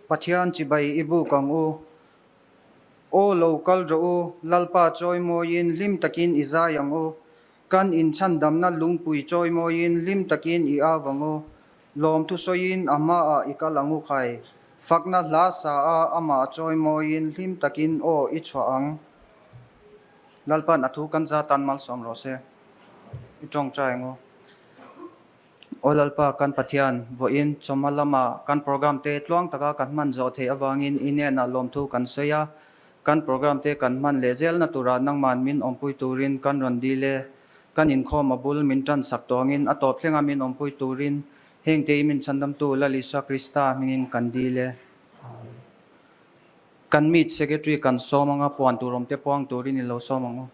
Pathian chibai i buk ang u. Aw lo kal rawh u, Lalpa chawimawiin hlim takin i zai ang u. Kan inchhandamna lungpui chawimawiin hlim takin i au ang u. Lawmthu sawiin a hmaah i kal ang u khai. Fakna hla sa a amah chawimawiin hlim takin aw i chhuah ang. Lalpa'n a thu kan za tan malsawm rawh se. I tawngtai ang u. Aw Lalpa kan Pathian, vawiin chawhma lama kan program te tluang taka kan hman zawh theih avangin i hnenah lawmthu kan sawi a, kan program te kan hman leh zelna turah nangman min awmpui turin kan rawn dil e. Kan inkhawm a bul min tan sak tawngin a tawp thlenga min awmpui turin heng te i min chhandamtu Lal Isua Krista hmingin kan dil e. Kan meet Secretary kan sawm anga puan tur awmte puang turin i lo sawm ang u.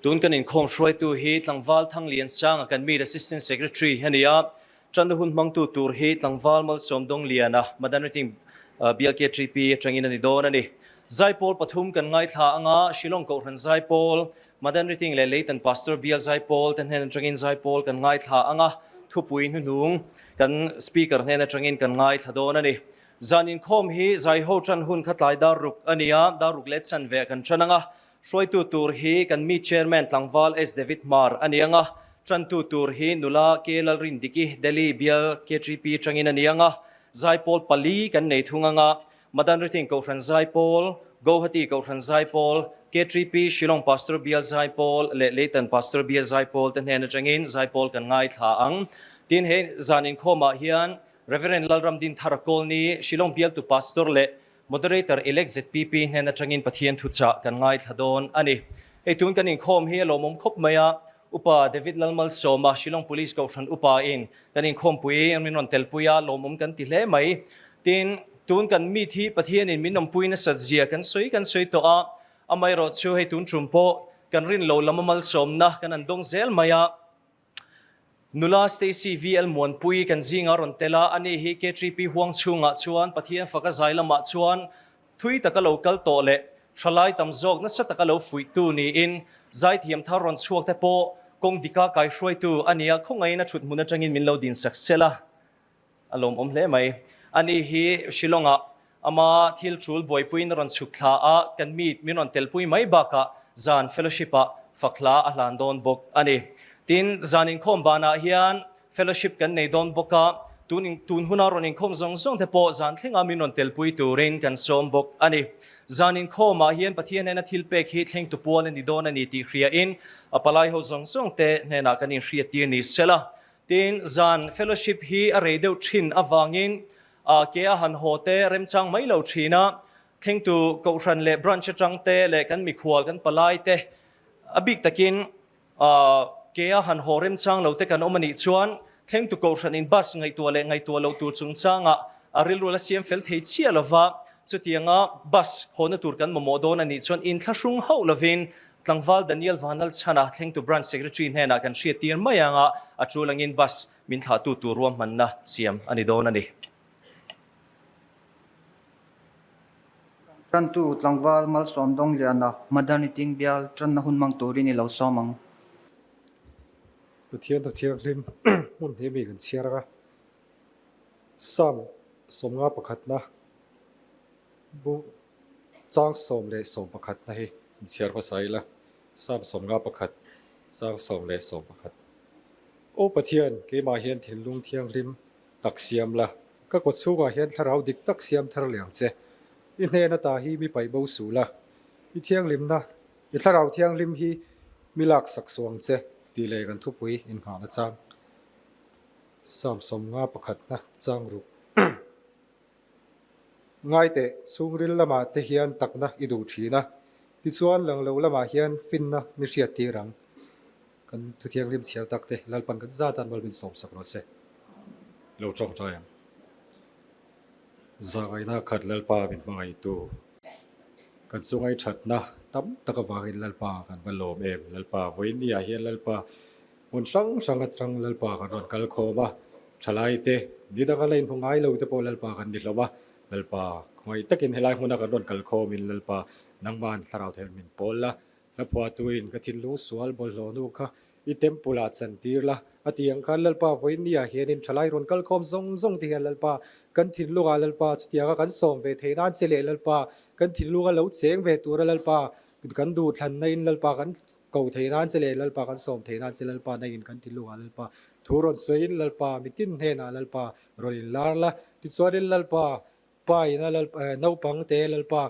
Tun kan inkhawm hruaitu hi Tlangval Thangliansanga kan meet Assistant Secretary a ni a, tanna hun hmangtu tur hi Tlangval Malsawm Dawngliana, Madan Rating BLKTP atangin a ni dawn a ni. Zaipawl pathum kan ngaithla anga Shillong Kohhran Zaipawl, Madan Rating leh Leitan Pastor Bial Zaipawl te hnen atangin Zaipawl kan ngaithla anga thupui hnuhnung kan Speaker hnen atangin kan ngaithla dawn a ni. Zan inkhawm hi zaiho tan hun kha tlai dar ruk a ni a, dar ruk leh chanve kan tan ang a. Hruaitu tur hi kan mi Chairman tlangval S David Hmar a ni ang a, tantu tur hi nula K Lalrindiki, Delhi bial KTP tangin a ni ang a. Zaipawl pali kan nei thung ang a, Madan Rithing Kohhran Zaipawl, Gauhati Kohhran Zaipawl, KTP Shillong Pastor Bial Zaipawl leh Leitan Pastor Bial Zaipawl te hnen atangin zaipawl kan ngaithla ang. Tin, he zan inkhawmah hian Rev. Lalramdin Thara Kawlni, Shillong bialtu Pastor leh Moderator Elect ZPP hnen atangin Pathian thuchah kan ngaithla dawn a ni. Hei tun kan inkhawm hi a lawmawm khawp mai a, Upa David Lalmalsawma, Shillong Police Kohhran Upa in kan inkhawmpui min rawn telpui a, lawmawm kan ti hle mai. Tin, tun kan meet hi Pathianin min awmpui nasat zia kan sawi kan sawi tawh a, amaherawhchu hei tun tum pawh kan rin lo lam a malsawmna kan han dawng zel mai a. Nula Stacy VL Muanpui kan zinga rawn tel a, ani hi KTP huang chhungah chuan Pathian faka zai lamah chuan thui taka lo kal tawh leh thalai tam zawk nasa taka lo fuihtu niin zaithiam thar rawn chhuak te pawh kawng dika kaihruaitu a ni a, khawngaihin a thut hmun atangin min lo dinsak sel a, a lawmawm hle mai. Ani hi Shillong-ah ama thil tul buaipuiin a rawn chhuk thla a, kan meet min rawn telpui mai bakah zan fellowship-ah fak hla a hlan dawn bawk a ni. Tin, zan inkhawm banah hian fellowship kan nei dawn bawk a, tun tun huna rawn inkhawm zawng zawng te pawh zan thlenga min rawn telpui turin kan sawm bawk a ni. Zan inkhawmah hian Pathian hnena thil pek hi thlengtu pual a ni dawn a ni tih hriain a palai ho zawng zawng te hnenah kan inhriattir ni sela. Tin, zan fellowship hi a rei deuh thin avangin ke a han haw te remchang mai lo thin a, thlengtu Kohhran leh Branch atang te leh kan mikhual kan palai te a bik takin ke a han haw remchang lo te kan awm a nih chuan thlengtu Kohhran in bus ngaihtuah leh ngaihtuah loh tur chungchangah a rilru la siam fel thei chiah lova, chutianga bus hawna tur kan mamawh dawn a nih chuan inthlahrung hauh lovin Tlangval Daniel Vanlalchhana thlengtu Branch Secretary hnenah kan hriattir mai ang a, a tul angin bus min thlahtu tur ruahmanna siam a ni dawn a ni. Tantu Tlangval Malsawm Dawngliana Madani Ting bial tanna hun hmang turin i lo sawm ang. Pathian thu thianghlim hmun hi mi kan chhiar a, Psalm sawmnga pakhatna bu Chang 11 na hi inchhiar hmasa ila, Psalm 51, chang 11. Aw Pathian, keimah hian thinlung thianghlim tak siam la, ka kawt chhungah hian thlarau dik tak siam thar leh ang che. I hnen ata hi mi paih bo suh la, i thianghlimna, i thlarau thianghlim hi mi lak sak suh ang che, tih leh kan thupui innghahna chang Psalm 51 na chang ruk. Ngaiteh, chhungril lamah te hian takna i duh thin a, tichuan lang lo lamah hian finna mi hriat tir ang. Kan thuthianghlim chhiar tak te Lalpan kan zat an malmin sawmsak rawh se. Lo tawngtai ang. Zahngaihna khat Lalpa min hmangaihtu. Kan chungai thatna tam tak avangin Lalpa kan va lawm em. Lalpa vawiinniah hian Lalpa Hmun hrang hrang atang Lalpa kan rawn kal khawm a, thalai te, ni danga la inhmu ngai lo te pawh Lalpa kan ni hlawm a, Lalpa khawngaih takin helai hmuna kan rawn kal khawmin Lalpa nangman thlarau thel min pawl la, hla phuahtuin ka thinlung sual bawlhhlawh nu kha i temple ah chan tir la, A ti ang khan Lalpa vawiin ah hianin thalai rawn kal khawm zawng zawng te hian Lalpa kan thinlungah Lalpa chutianga kan sawm ve theih nan che leh Lalpa kan thinlunga lo cheng ve tura Lalpa kan duhthlanna in Lalpa kan ko theih nan che leh Lalpa kan sawm theih nan che Lalpa nangin kan thinlungah Lalpa thu rawn sawiin Lalpa mitin hnenah Lalpa rawn inlar la. Tichuanin Lalpa Pa ina naupang te Lalpa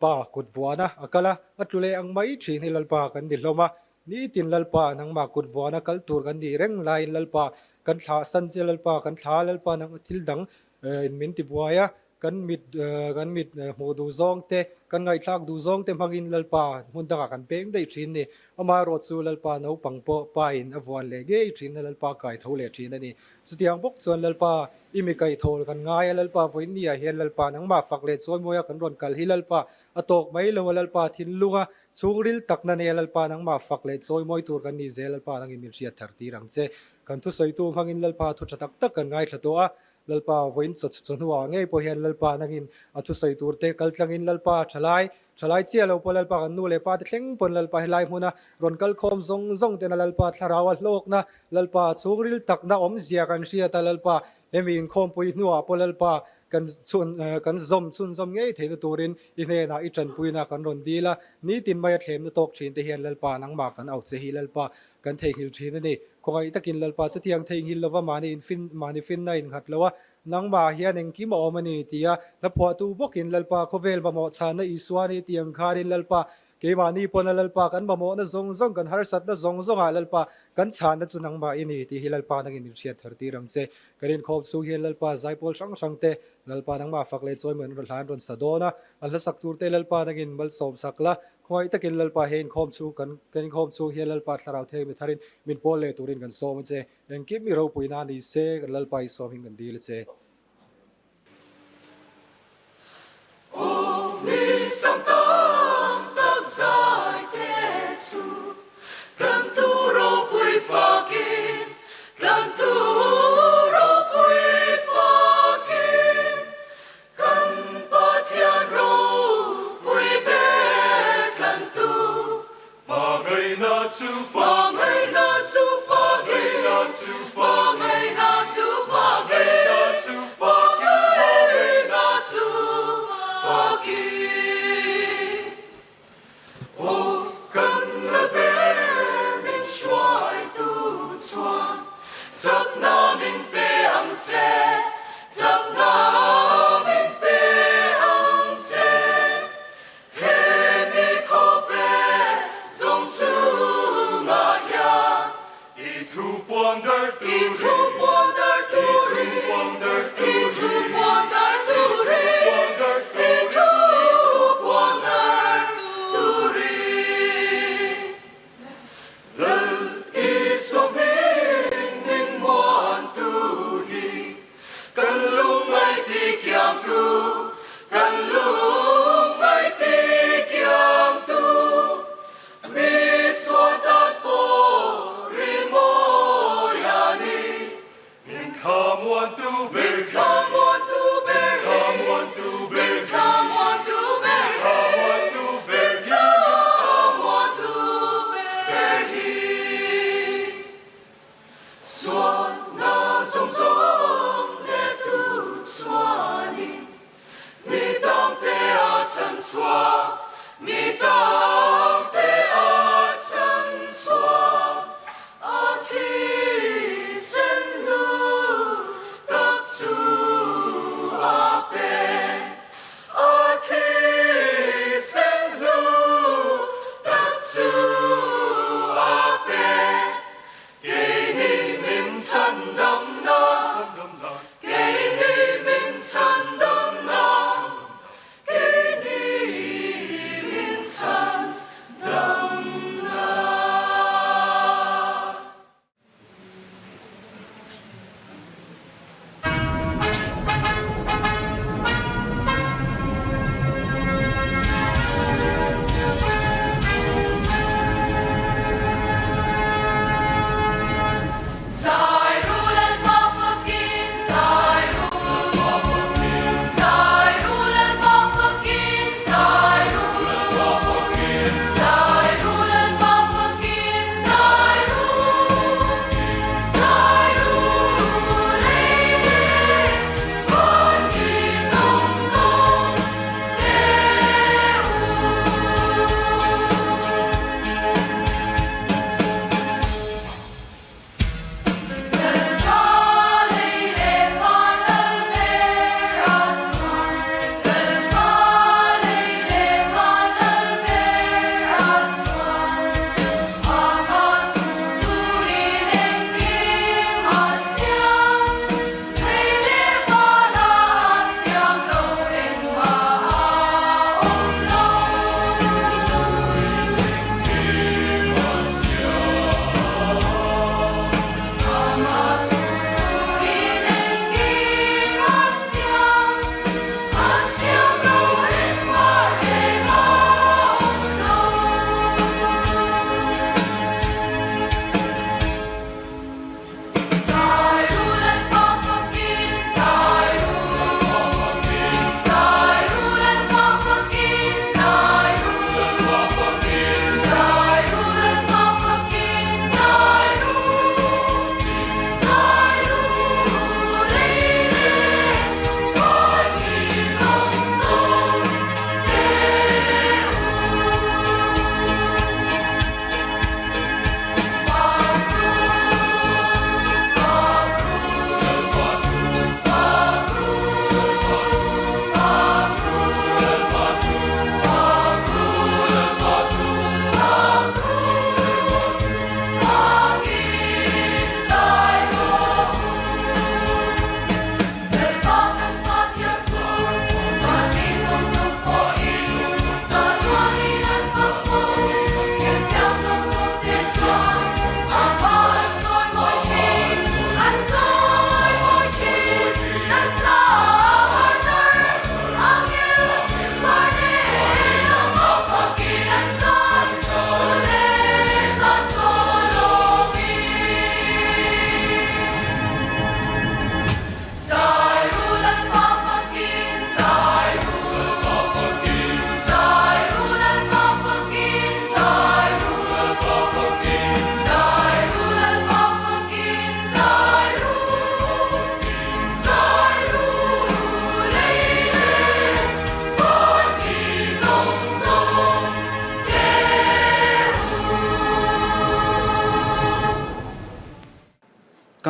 pa kut vuana a kal a, a tlu leh ang mai thin hi Lalpa kan ni hlawm a. Nitin Lalpa nangmah kut vuana kal tur kan nih reng laiin Lalpa kan thlah san che Lalpa kan thla Lalpa nang thil dang in min ti buai a, kan mit kan mit hmuh duh zawng te kan ngaihthlak duh zawng te hmangin Lalpa hmun dangah kan peng daih thin ni. Amaherawh chu Lalpa naupang pawh pa in a vuan leh ngei thin a Lalpa kai tho leh thin a ni. Chutiang bawk chuan Lalpa, i mi kaihthawh kan ngai a, Lalpa vawiin ah hian Lalpa nangmah fak leh chawimawi a kan rawn kal hi Lalpa a tawk mai lo a, Lalpa thinlung a chhungril takna nei a, Lalpa nangmah fak leh chawimawi tur kan ni zel, Lalpa nangin min hriat thar tir ang che. Kan thusawitu hmangin Lalpa thu tha tak tak kan ngaithla tawh a, Lalpa vawiin chawhnuah ngei pawh hian Lalpa nangin a thusawi tur te kal tlangin Lalpa thalai Thalai chiah lo pawh Lalpa kan nu leh pa te thleng pawn Lalpa helai hmuna rawn kal khawm zawng zawng tena Lalpa thlarau a hlawkna, Lalpa chhungril takna awmzia kan hriat a, Lalpa hemi inkhawmpui hnuah pawh Lalpa kan chhun kan zawm chhunzawm ngei theihna turin i hnenah i tanpuina kan rawn dil a, nitin maia thlemna tawk thin te hian Lalpa nangmah kan auh che hi Lalpa kan theihnghilh thin a ni. Khawngaih takin Lalpa chutiang theihnghilh lova mahni infin mahni finna innghat lo a, Nangmah hian engkim a awm a ni, ti a hla phuahtu bawkin Lalpa khawvel mamawh chhanna Isua ni tih ang khanin Lalpa keimahni pawna Lalpa kan mamawhna zawng zawng kan harsatna zawng zawngah Lalpa kan chhanna chu nangmah i ni tih hi Lalpa nangin min hriat thar tir ang che. Kan inkhawm chhung hian Lalpa zaipawl hrang hrang te Lalpa nangmah fak leh chawi man hlan rawn sa dawn a, an hla sak tur te Lalpa nangin malsawm sak la, khawngaih takin Lalpa he inkhawm chhung kan kan inkhawm chhung hian Lalpa thlarau theng mi tharin min pawl leh turin kan sawm a che. Engkim i ropuina ni se kan Lalpa i sawm hin kan dil a che. Aw mi sang tam tak zai te chu tlan tu ropui fakin, tlan tu ropui fakin, kan Pathian ropui ber tlan tu Hmangaihna chu Hmangaihna chu Hmangaihna chu Hmangaihna chu Hmangaihna chu.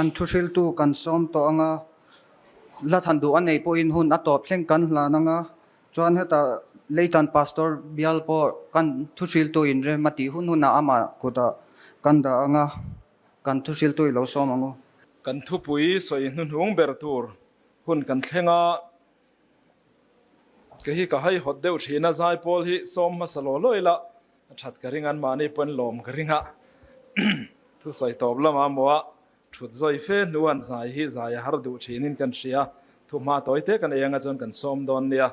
Kan thuhriltu kan sawm tawh anga, la than duh a nei pawhin hun a tawp thleng kan hlan anga, chuan hetah Leitan Pastor bial pawh kan thuhriltu inrem a tih hun hunah amah kutah kan dah anga, kan thuhriltu i lo sawm ang u. Kan thupui sawi hnuhnung ber tur hun kan thleng a. Kei hi ka haihawt deuh thin a, zaipawl hi sawm hmasa law law ila a that ka ring a, anmahni pawhin lawm ka ring a. Thusawi tawp lamah maw a thut zawi fe hnuan zai hi zai a har duh thinin kan hria, thuhma tawi te kan ei anga chuan kan sawm dawn nia.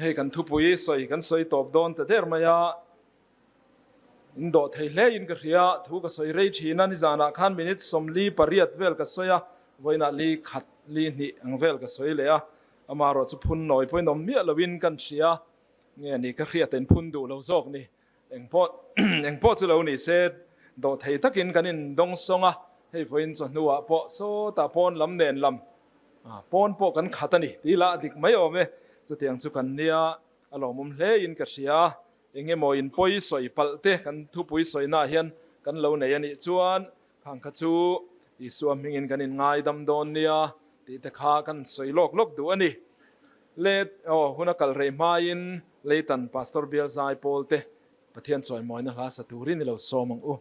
Hei kan thupui sawi kan sawi tawp dawn ta der mai a. In dawh thei hle in ka hria, thu ka sawi rei thin a, nizanah khan minute 48 vel ka sawi a, vawiinah li khat li hnih ang vel ka sawi leh a, amaherawh chu phun nawi pawhin awm miah loin kan hria, nge ni ka hriat in phun duh lo zawk ni, engpawh engpawh chu lo ni se dawh thei takin kan in dawng sawng a, hei vawiin chawhnuah pawh sawtah pawn lam nen lam pawn pawh kan khat a ni tih lah dik mai awm e, chutiang chu kan nia a lawmawm hle in ka hria. Eng emaw in pawi sawi palh te kan thupui sawinaah hian kan lo nei a nih chuan khang kha chu Isua hmingin kan in ngaidam dawn nia tih te kha kan sawi lawk lawk duh a ni. Le aw hun a kal rei hmain Leitan Pastor Bial Zai Pawl te Pathian chawimawina hla sa turin i lo sawm ang u.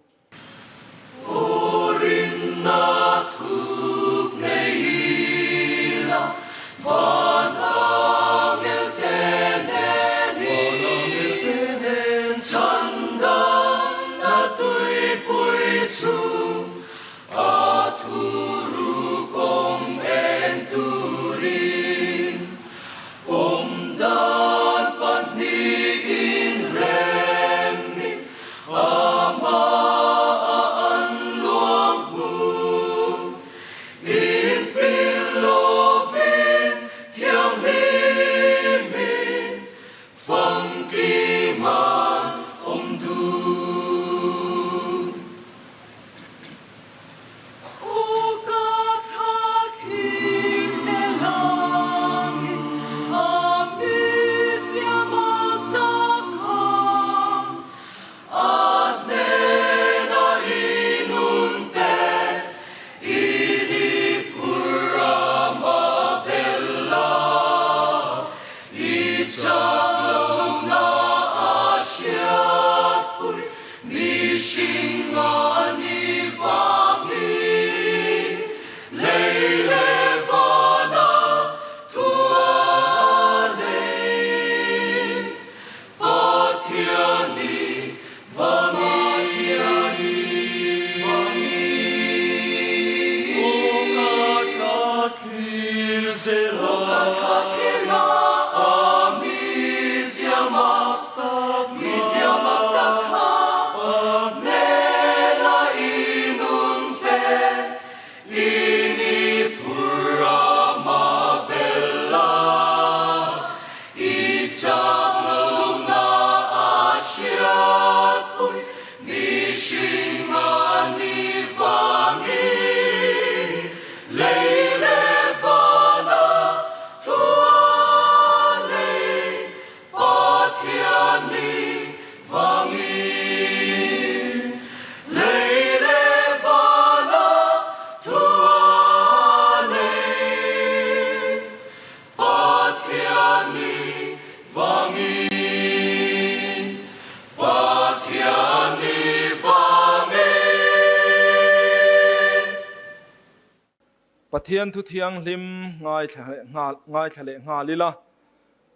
Pathian thu thianghlim ngaithla leh nghal ila,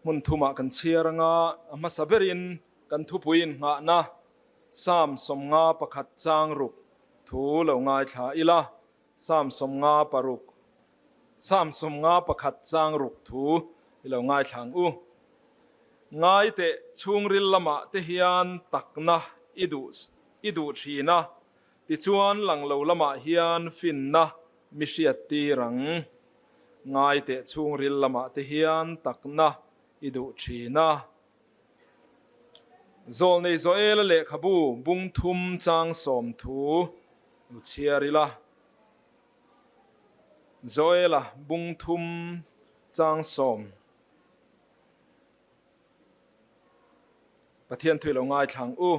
hmun thumah kan chhiar anga a hmasa berin kan thupuiin nghahna Psalm 51 chang ruk thu lo ngaithla ila, Psalm 56 Psalm 51 chang ruk thu i lo ngaithla ang u. Ngai teh chhungril lamah te hian takna i duh i duh thin a, tichuan lang lo lamah hian finna mi hriat tir ang. Ngai teh chhungril lamah te hian takna i duh thin a. Zawlnei Joela lehkhabu bung thum chang sawm thu u chhiar ila. Joela bung thum chang sawm. Pathian thui lo ngaithlang u.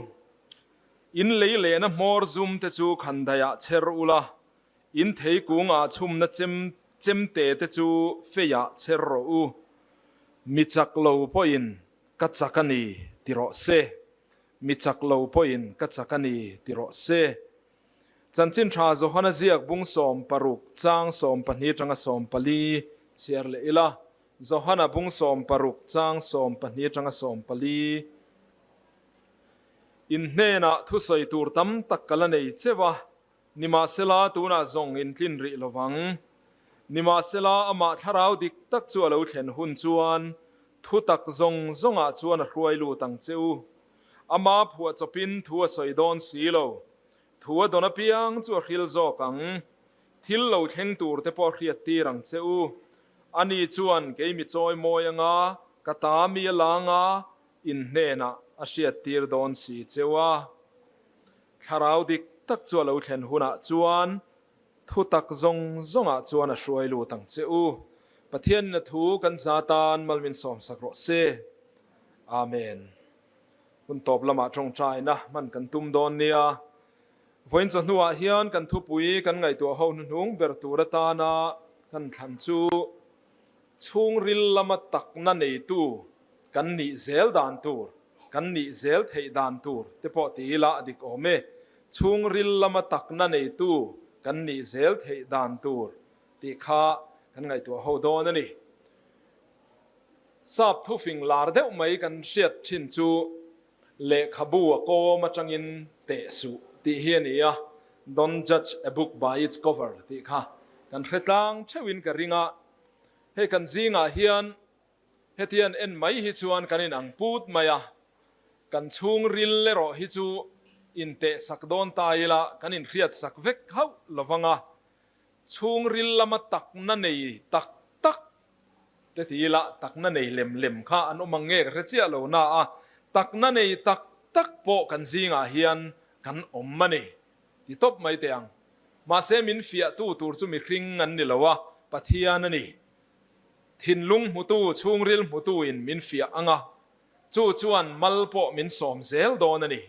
In lei lehna hmawr zum te chu khandaiah chher ula. In thei kungah chhumna chem chemte te chu feiah chher rawh u. Mi chak lo pawhin ka chak a ni ti rawh se. Mi chak lo pawhin ka chak a ni ti rawh se. Chanchin tha Johana ziak bung 16 chang 12 atanga 14 chhiar leh ila. Johana bung 16 chang 12 atanga 14. In hnenah thusawi tur tam tak ka la nei cheu a, nimahsela tunah zawng in tlin rih lo vang. Nimahsela amah thlarau dik tak chu a lo thlen hun chuan thu tak zawng zawngah chuan a hruai lut ang che u. Ama phuah chawpin thu a sawi dawn si lo. Thu a dawn apiang chu a hril zawk ang. Thil lo thleng tur te pawh a hriat tir ang che u. Ani chuan kei mi chawi mawi anga ka ta mi a lang a, in hnenah a hriat tir dawn si che u a. Thlarau dik tak chu a lo thlen hunah chuan thu tak zawng zawngah chuan a hruai lut ang che u. Pathianin a thu kan za tan malmin sawmsak rawh se. Amen. Hun tawp lamah tawngtaina hman kan tum dawn nia. Vawiin chawhnuah hian kan thupui kan ngaihtuah ho hnuhnung ber tur atana kan thlan chu chhungril lama takna neitu kan nih zel dan tur, kan nih zel theih dan tur te pawh ti ila a dik awm e. Chhungril lama takna neitu kan nih zel theih dan tur tih kha kan ngaihtuah ho dawn a ni. Sap thufing lar deuh mai kan hriat thin chu lehkhabu a kawm atangin teh suh tih hi a ni a, Don't judge a book by its cover tih kha kan hre tlang theuhin ka ring a. Hei kan zingah hian hetian en mai hi chuan kan inang put mai a, kan chhungril erawh hi chu intehsak dawn ta ila kan inhriatsak vek hauh lovang a, Chhungril lama takna nei tak tak te ti ila takna nei lem lem kha an awm ang nge ka hre chiah lo na a, takna nei tak tak pawh kan zingah hian kan awm a ni ti tawp mai teh ang. Mahse min fiahtu tur chu mihring an ni lo a, Pathian a ni. Thinlung hmutu, chhungril hmutu in min fiah ang a, Chu chuan mal pawh min sawm zel dawn a ni.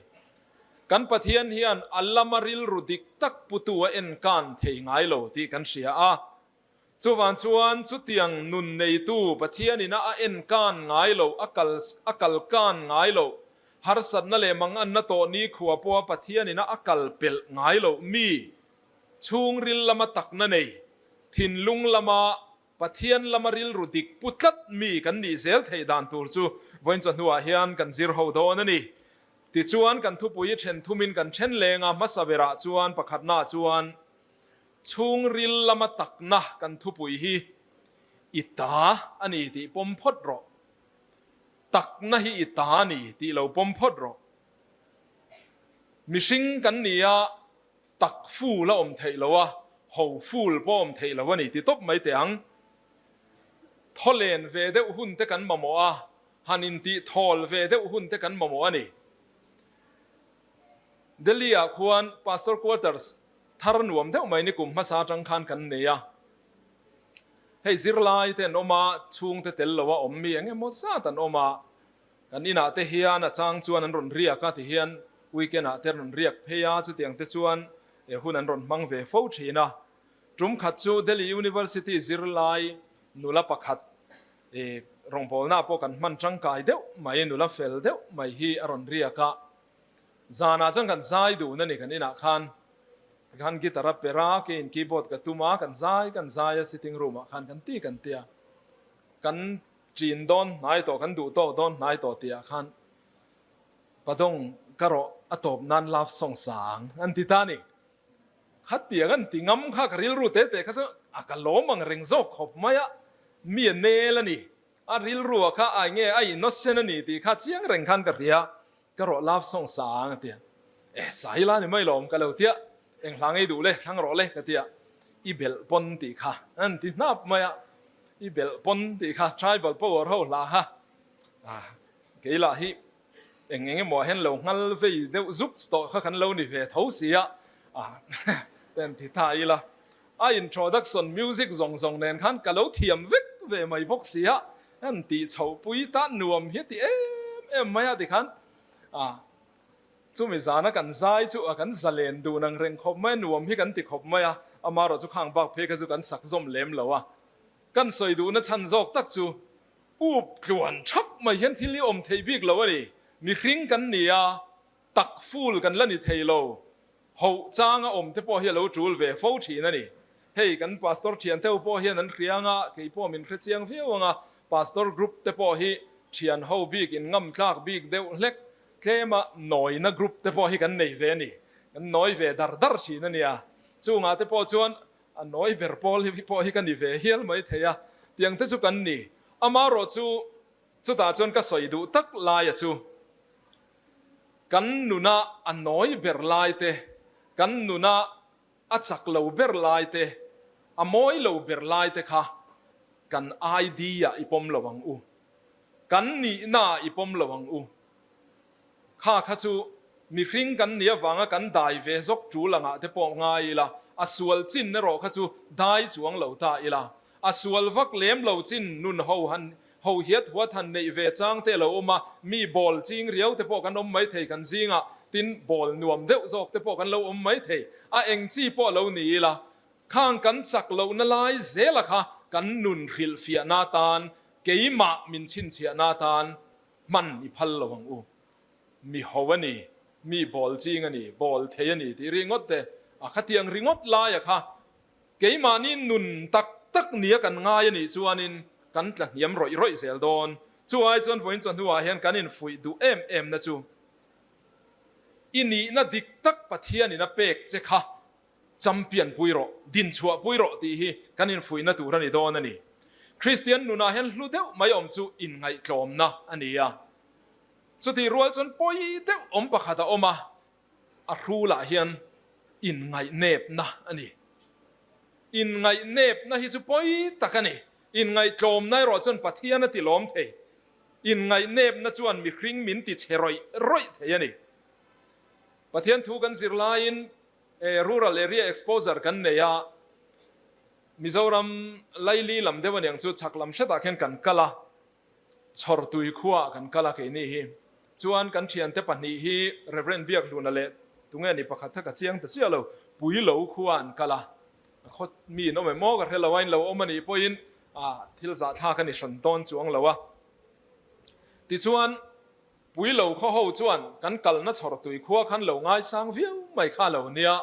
Kan Pathian hian a lama rilru dik tak putu a enkan thei ngai lo tih kan hria a. Chuvang chuan chutiang nun neitu Pathianin a a enkan ngai loh, a kal a kalkan ngai loh, harsatna leh manganna tawh nikhua pawha Pathianin a a kal pelh ngai loh mi, chhungril lama takna nei, thinlung lama Pathian lama rilru dik pu tlat mi kan nih zel theih dan tur chu vawiin chawhnuah hian kan zir ho dawn a ni. Tichuan kan thupui then thumin kan then leng a, hmasa berah chuan pakhatnaah chuan chhungril lama takna kan thupui hi i ta a ni tih pawm phawt rawh. Takna hi i ta a ni tih lo pawm phawt rawh. Mihring kan ni a. Tak ful a awm theih lo a, ho ful pawh a awm theih lo a ni ti tawp mai teh ang. Thawlen ve deuh hun te kan mamawh a, han intih thawl ve deuh hun te kan mamawh a ni. Delhi ah khuan Pastor Quarters thar nuam deuh mai nikum hmasa atang khan kan nei a. Hei zirlai te an awm a, chhungte tel lo a awm mi eng emaw zat an awm a. Kan inah te hian a chang chuan an rawn riak a, tihian weekend ah te an rawn riak phei a, chutiang te chuan e hun an rawn hmang ve fo thin a. Tum khat chu Delhi University zirlai nula pakhat e rawngbawlna pawh kan hman tangkai deuh mai, nula fel deuh mai hi a rawn riak a. Zanah chuan kan zai dun a ni kan inah khan, tikhan guitar a per a, keiin keyboard ka tum a, kan zai kan zai a sitting room ah khan kan ti kan ti a, kan Chin dawn hnai tawh kan duh tawk dawn hnai tawh tih ah khan Padawng ka rawh a tawp nan love song sang an ti ta ni. Khatiang an ti ngam kha ka rilru te te kha chu a ka lawm ang reng zawk khawp mai a, mi a nel a ni. A rilru ah kha ai nge a innocent a ni tih kha chiang reng khan ka hria, ka rawh love song sang a ti a. Eh sai la ni mai lawm ka lo tia, eng hla ngei duh le thlang rawh le ka tia, i belh pawn tih kha an ti hnap mai a. I belh pawn tih kha tribal power ho hla kha kei lah hi eng eng emaw ah hian lo nghal vei deuh zuk tawh kha kan lo ni ve tho si a, ten ti ta ila a introduction music zawng zawng nen khan ka lo thiam vek ve mai bawk si a, an tih chhoh pui ta nuam hi a ti em em mai a tikhan Chumi zana kan zai chu a kan zalen dun ang reng khawp mai a, nuam hi kan ti khawp mai a. Amaherawhchu khang bak phei kha chu kan sak zawm lem lo a. Kan sawi duhna chhan zawk tak chu up tluan thap mai hian thil hi awm thei bik lo a ni. Mihring kan ni a, tak full kan la ni thei lo. Hoh changa awm te pawh hi a lo tul ve fo thin a ni. Hei kan Pastor thian teu pawh hian an hria anga, kei pawh min hre chiang viau anga, Pastor group te pawh hi thian ho bik in ngam tlak bik deuh hlek tlema nawina group te pawh hi kan nei ve a ni. Kan nawi ve dar dar thin a nia. Chungah te pawh chuan a nawi ber pawl hi pawh hi ka ni ve hial mai thei a, tiang te chu kan ni. Amaherawhchu chutah chuan ka sawi duh tak laia chu. Kan nuna a nawi ber lai te, kan nuna a chak lo ber lai te, a mawi lo ber lai te kha kan ID ah i pawm lo ang u. Kan nihna ah i pawm lo ang u. Kha kha chu mihring kan nih avanga kan dai ve zawk tul angah te pawh ngai ila, a sual chin erawh kha chu dai chuang lo ta ila. A sual vak lem lo chin nun ho han ho hiat huat han neih ve chang te lo awm a, mi bawl ching riau te pawh kan awm mai thei kan zingah, tin bawl nuam deuh zawk te pawh kan lo awm mai thei. A eng chi pawh lo ni ila, khang kan chak lohna lai zela kha kan nun hrilhfiahna atan, keimah min chhinchhiahna atan hman i phal lo ang u. Mi ho a ni, mi bawl ching a ni, bawl thei a ni tih ringawt te, a khatiang ringawt laia kha Keimahni nun tak tak nia kan ngai a nih chuanin kan tla hniam rawih rawih zel dawn. Chu ai chuan vawiin chawhnuah hian kan infuih duh em em na chu i nihna dik tak Pathianin a pek che kha champion pui rawh, dinchhuah pui rawh tih hi kan infuihna tur a ni dawn a ni. Kristian nunah hian hlu deuh mai awm chu inngaihtlawmna a ni a. Chutih rual chuan pawi deuh awm pakhat a awm a, A hrulah hian inngaihnepna a ni. Inngaihnepna hi chu pawi tak a ni. Inngaihtlawmna erawh chuan Pathian a tilawm thei. Inngaihnepna chuan mihring min ti chhe rawih rawih thei a ni. Pathian thu kan zir laiin rural area exposure kan nei a, Mizoram laili lam deuh aniang chu chhak lam hretah khian kan kal a. Chhawrtui khuaah kan kal a keini hi. Chuan kan thiante pahnih hi Rev. Biakhluna leh tunge ni pakhat kha ka chiang ta chiah lo, Puilo khuaah an kal a. A khaw mi in awm em aw ka hre lo a, in lo awm a nih pawhin thil zahthlak a ni hran dawn chuang lo a. Tichuan Puilo khaw ho chuan kan kalna Chhawrtui khua khan lo ngaisang viau mai kha lo nia,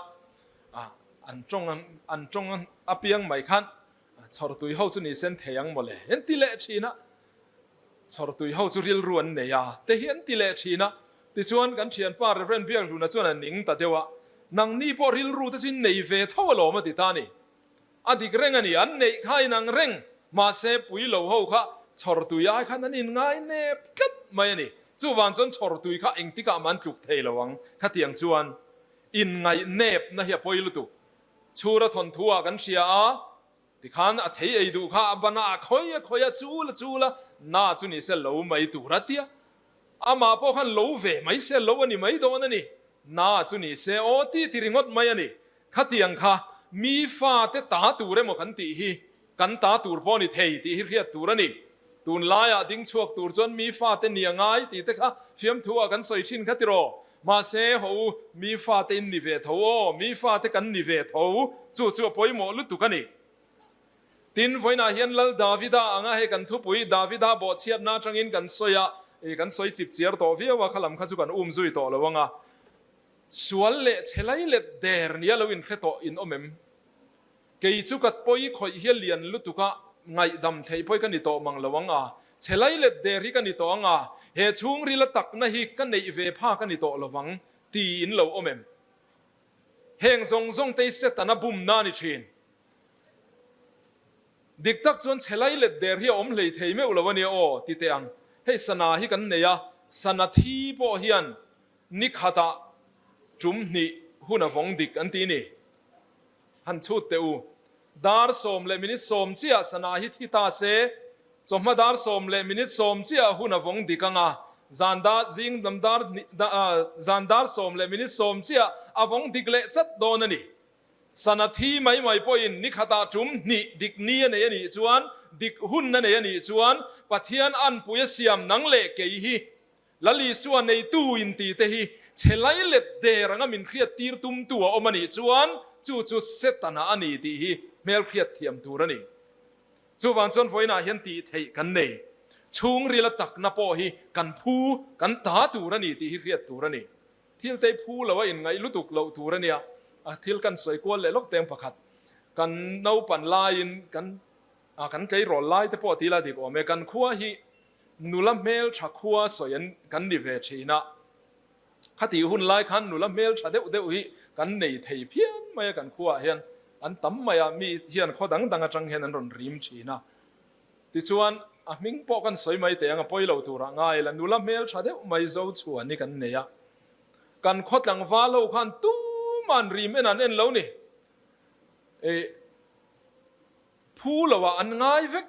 an tawng an tawng apiang mai khan Chhawrtui ho chu ni sen thei ang mawle an ti leh thin a, chhawrtui ho chu rilru an nei a te hi an ti leh thin a, tichuan kan thianpa Rev. Biakhluna chuan a ning ta deuh a, nangni pawh rilru te chu in nei ve tho alawm a ti ta a ni. A dik reng a ni, an neih kha inang reng, mahse pui lo ho kha chhawrtui ai khan an inngai nep tlat mai a ni. Chuvang chuan chhawrtui kha engtikah mah an tluk thei lo ang, khatiang chuan inngaih nepna hi a pawi lutuk. Chhura thawnthu ah kan hria a, tikhan a thei ei duh kha a ban a, a khawi a khawi a, chul a chul a, na chu ni se lo mai tur a tia. Amah pawh khan lo ve mai se lo a ni mai dawn a ni. Na chu ni se aw ti ti ringawt mai a ni. Khatiang kha mi fate ta tur emaw kan tih hi kan ta tur pawh a ni thei tih hi hriat tur a ni. Tunlaiah ding chhuak tur chuan mi fate ni a ngai tih te kha fiamthu ah kan sawi thin kha tiraw? Mahse ho u, mi fate in ni ve tho aw, mi fate kan ni ve tho, chu chu a pawimawh lutuk a ni. Tin, vawiinah hian Lal Davida anga hei kan thupui Davida bawhchhiatna atangin kan sawi a, ih kan sawi chip chiar tawh viau a, khalam kha chu kan um zui tawh lo ang a. Sual leh chhe lai let der nia lo inhre tawh in awm em? Kei chu ka pawi khawih hi a lian lutuk a, ngaihdam theih pawi ka ni tawh mang lo ang a, chhe lai let der hi ka ni tawh ang a, he chhungrila takna hi ka neih ve phak a ni tawh lo vang, tiin lo awm em? Heng zawng zawng te hi Setana bumna a ni thin. Dik tak chuan chhe lai let der hi a awm hlei thei meuh lo a nia aw, ti teh ang. Hei sana hi kan nei a, sana thi pawh hian ni khatah tum hnih hun a vawng dik an ti ni. Han chhut teh u. Dar sawm leh minute sawm chiah sana hi thi ta se, chawhma dar sawm leh minute sawm chiah hun a vawng dik ang a, zan dar zing lam dar zan dar sawm leh minute sawm chiah a vawng dik leh chat dawn a ni. Sana thi mai mai pawhin ni khatah tum hnih dik ni a nei a nih chuan, dik hun a nei a nih chuan, Pathian anpui a siam nang leh kei hi Lal Isua neitu in ti te hi chhe lai let der anga min hriat tir tum tu a awm a nih chuan Chu chu Setana a ni tih hi hmelhriat thiam tur a ni. Chuvang chuan vawiinah hian tih theih kan nei. Chhungrila takna pawh hi kan phu, kan ta tur a ni tih hi hriat tur a ni. Thil te phu lo a inngaih lutuk loh tur a nia. A thil kan sawi kual leh lawk teng pakhat. Kan naupan laiin kan kan tleirawl lai te pawh tila dik awm e. Kan khua hi nula hmeltha khua sawi an kan ni ve thin a. Khati hun lai khan nula hmeltha deuh deuh hi kan nei thei phian mai a kan khuaah hian an tam mai a, mi hian khaw dang dang atang hian an rawn rim thin a. Tichuan a hming pawh kan sawi mai teh ang a pawi lo turah ngai la nula hmeltha deuh mai zo chhuan hi kan nei a. Kan khaw tlangval ho khan tuman rim en an en lo ni. Ih phu lo ah an ngai vek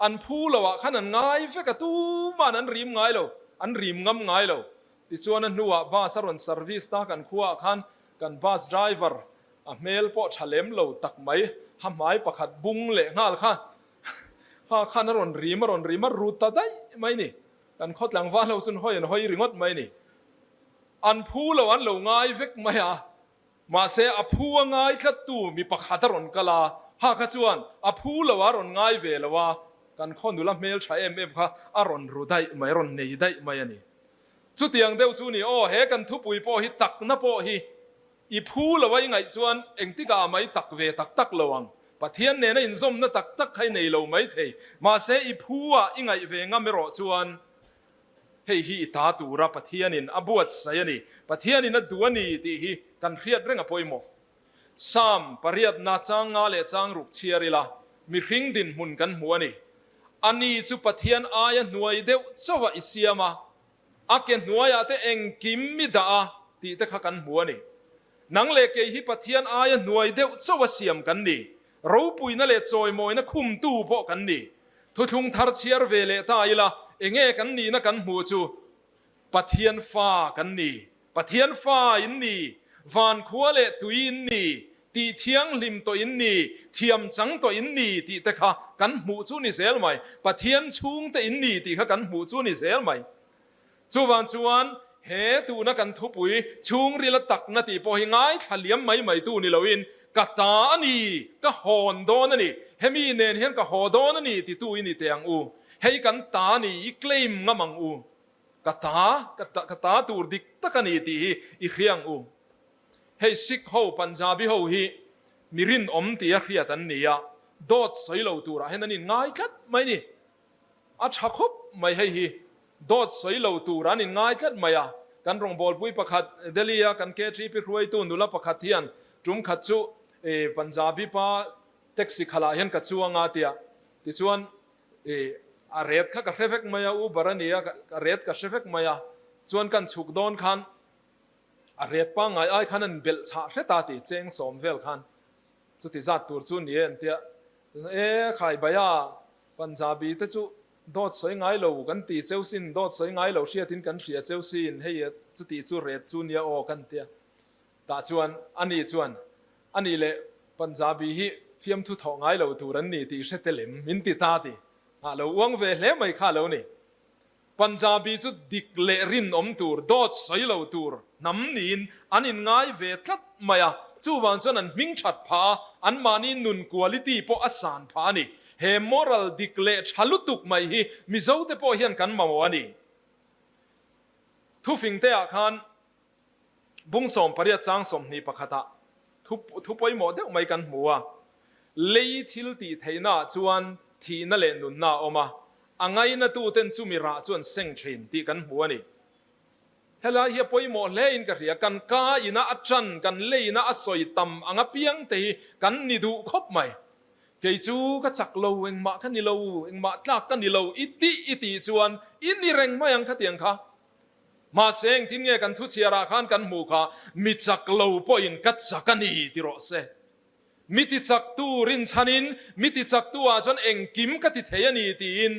An phu lo ah khan an ngai vek a, tuman an rim ngai lo, an rim ngam ngai lo. Tichuan a hnuah bus a rawn service ta kan khuaah khan kan bus driver a hmel pawh tha lem lo tak mai, ha hmai pakhat bung leh nghal kha kha khan a rawn rim a rawn rim a rut ta daih mai ni. Kan khaw tlangval ho chuan hawi an hawi ringawt mai ni. An phu lo an lo ngai vek mai a. Mahse, a phu a ngai tlattu mi pakhat a rawn kal a, ha kha chuan a phu lo a rawn ngai ve lo a, kan khaw nula hmel tha em em kha a rawn ru daih mai, a rawn nei daih mai a ni. Chutiang deuh chu ni, aw he kan thupui pawh hi takna pawh hi i phu lo a i ngaih chuan engtikah mai tak ve tak tak lo ang. Pathian nena inzawmna tak tak kha i nei lo mai thei. Mahse, i phu a i ngaih ve ngam erawh chuan Hei hi i ta tura Pathianin a buatsaih a ni. Pathianin a duh a ni tih hi kan hriat reng a pawimawh. Psalm pariatna chang nga leh chang ruk chhiar ila mihring dinhmun kan hmu a ni. Ani chu Pathian aia hnuai deuh chauh a i siam a, a ke hnuaiah te engkim i dah a tih te kha kan hmu a ni. Nang leh kei hi Pathian aia hnuai deuh chauh a siam kan ni. Ropuina leh chawimawina khumtu pawh kan ni. Thuthlung thar chhiar ve leh ta ila, enge kan nihna kan hmuh chu Pathian fa kan ni, Pathian fa in ni, van khua leh tui in ni, tih thianghlim tawh in ni, thiam chang tawh in ni tih te kha kan hmuh chu ni zel mai. Pathian chhungte in ni tih kha kan hmuh chu ni zel mai. Chuvang chuan he tuna kan thupui chhungrila takna tih pawh hi ngaithla liam mai mai tu ni loin ka ta a ni, ka hawn dawn a ni, hemi nen hian ka haw dawn a ni titu i ni teh ang u. Hei kan ta a ni, i claim ngam ang u. Ka ta, ka ta tur dik tak a ni tih hi i hria ang u. Hei Sikh ho, Punjabi ho hi mi rinawm tia hriat an ni a, dawt sawi lo turah hian an inngai tlat mai ni. A tha khawp mai hei hi. Dawt sawi lo tur an inngai tlat mai a. Kan rawngbawlpui pakhat Delhi a kan KTP hruaitu nula pakhat hian tum khat chu Punjabi pa taxi khalah hian ka chuang a tia. Tichuan a ret kha ka hre vek mai a, Uber a nia a ret ka hre vek mai a. Chuan kan chhuk dawn khan a ret pangngai ai khan an belh chhah hret a ti cheng sawm vel khan. Chuti zat tur chu ni e an tia. E khai baia Punjabi te chu dawt sawi ngai lo kan ti cheu sin, dawt sawi ngai lo hriatin kan hria cheu sin, hei chuti chu ret chu nia aw kan tia. Tah chuan ani chuan ani leh Punjabi hi fiamthu thawh ngai lo tur an ni tih hre tel em min ti ta ti. A lo uang ve hle mai kha lo ni. Punjabi chu dik leh rinawm tur, dawt sawi lo tur hnam niin an inngai ve tlat mai a, chuvang chuan an hming that phah a, anmahni nun quality pawh a san phah a ni. He moral dik leh tha lutuk mai hi Mizote pawh hian kan mamawh a ni. Thufingte ah khan bung 18 chang 21 ah thu thu pawimawh deuh mai kan hmu a, lei thil tih theihna ah chuan thihna leh nunna a awm a, a ngainatuten chumi rah chu an seng thin tih kan hmu a ni. Helai hi a pawimawh hle in ka hria, kan ka ina a tan, kan leina a sawi tam ang apiang te hi kan ni duh khawp mai. Kei chu ka chak lo, engmah ka ni lo, engmah tlak ka ni lo i tih i tih chuan i ni reng mai ang khatiang kha. Mahse engtin nge kan thuchhiarah khan kan hmuh kha, mi chak lo pawhin ka chak a ni ti rawh se. Mi ti chaktu rinchhanin mi ti chaktu ah chuan engkim ka ti thei a ni tiin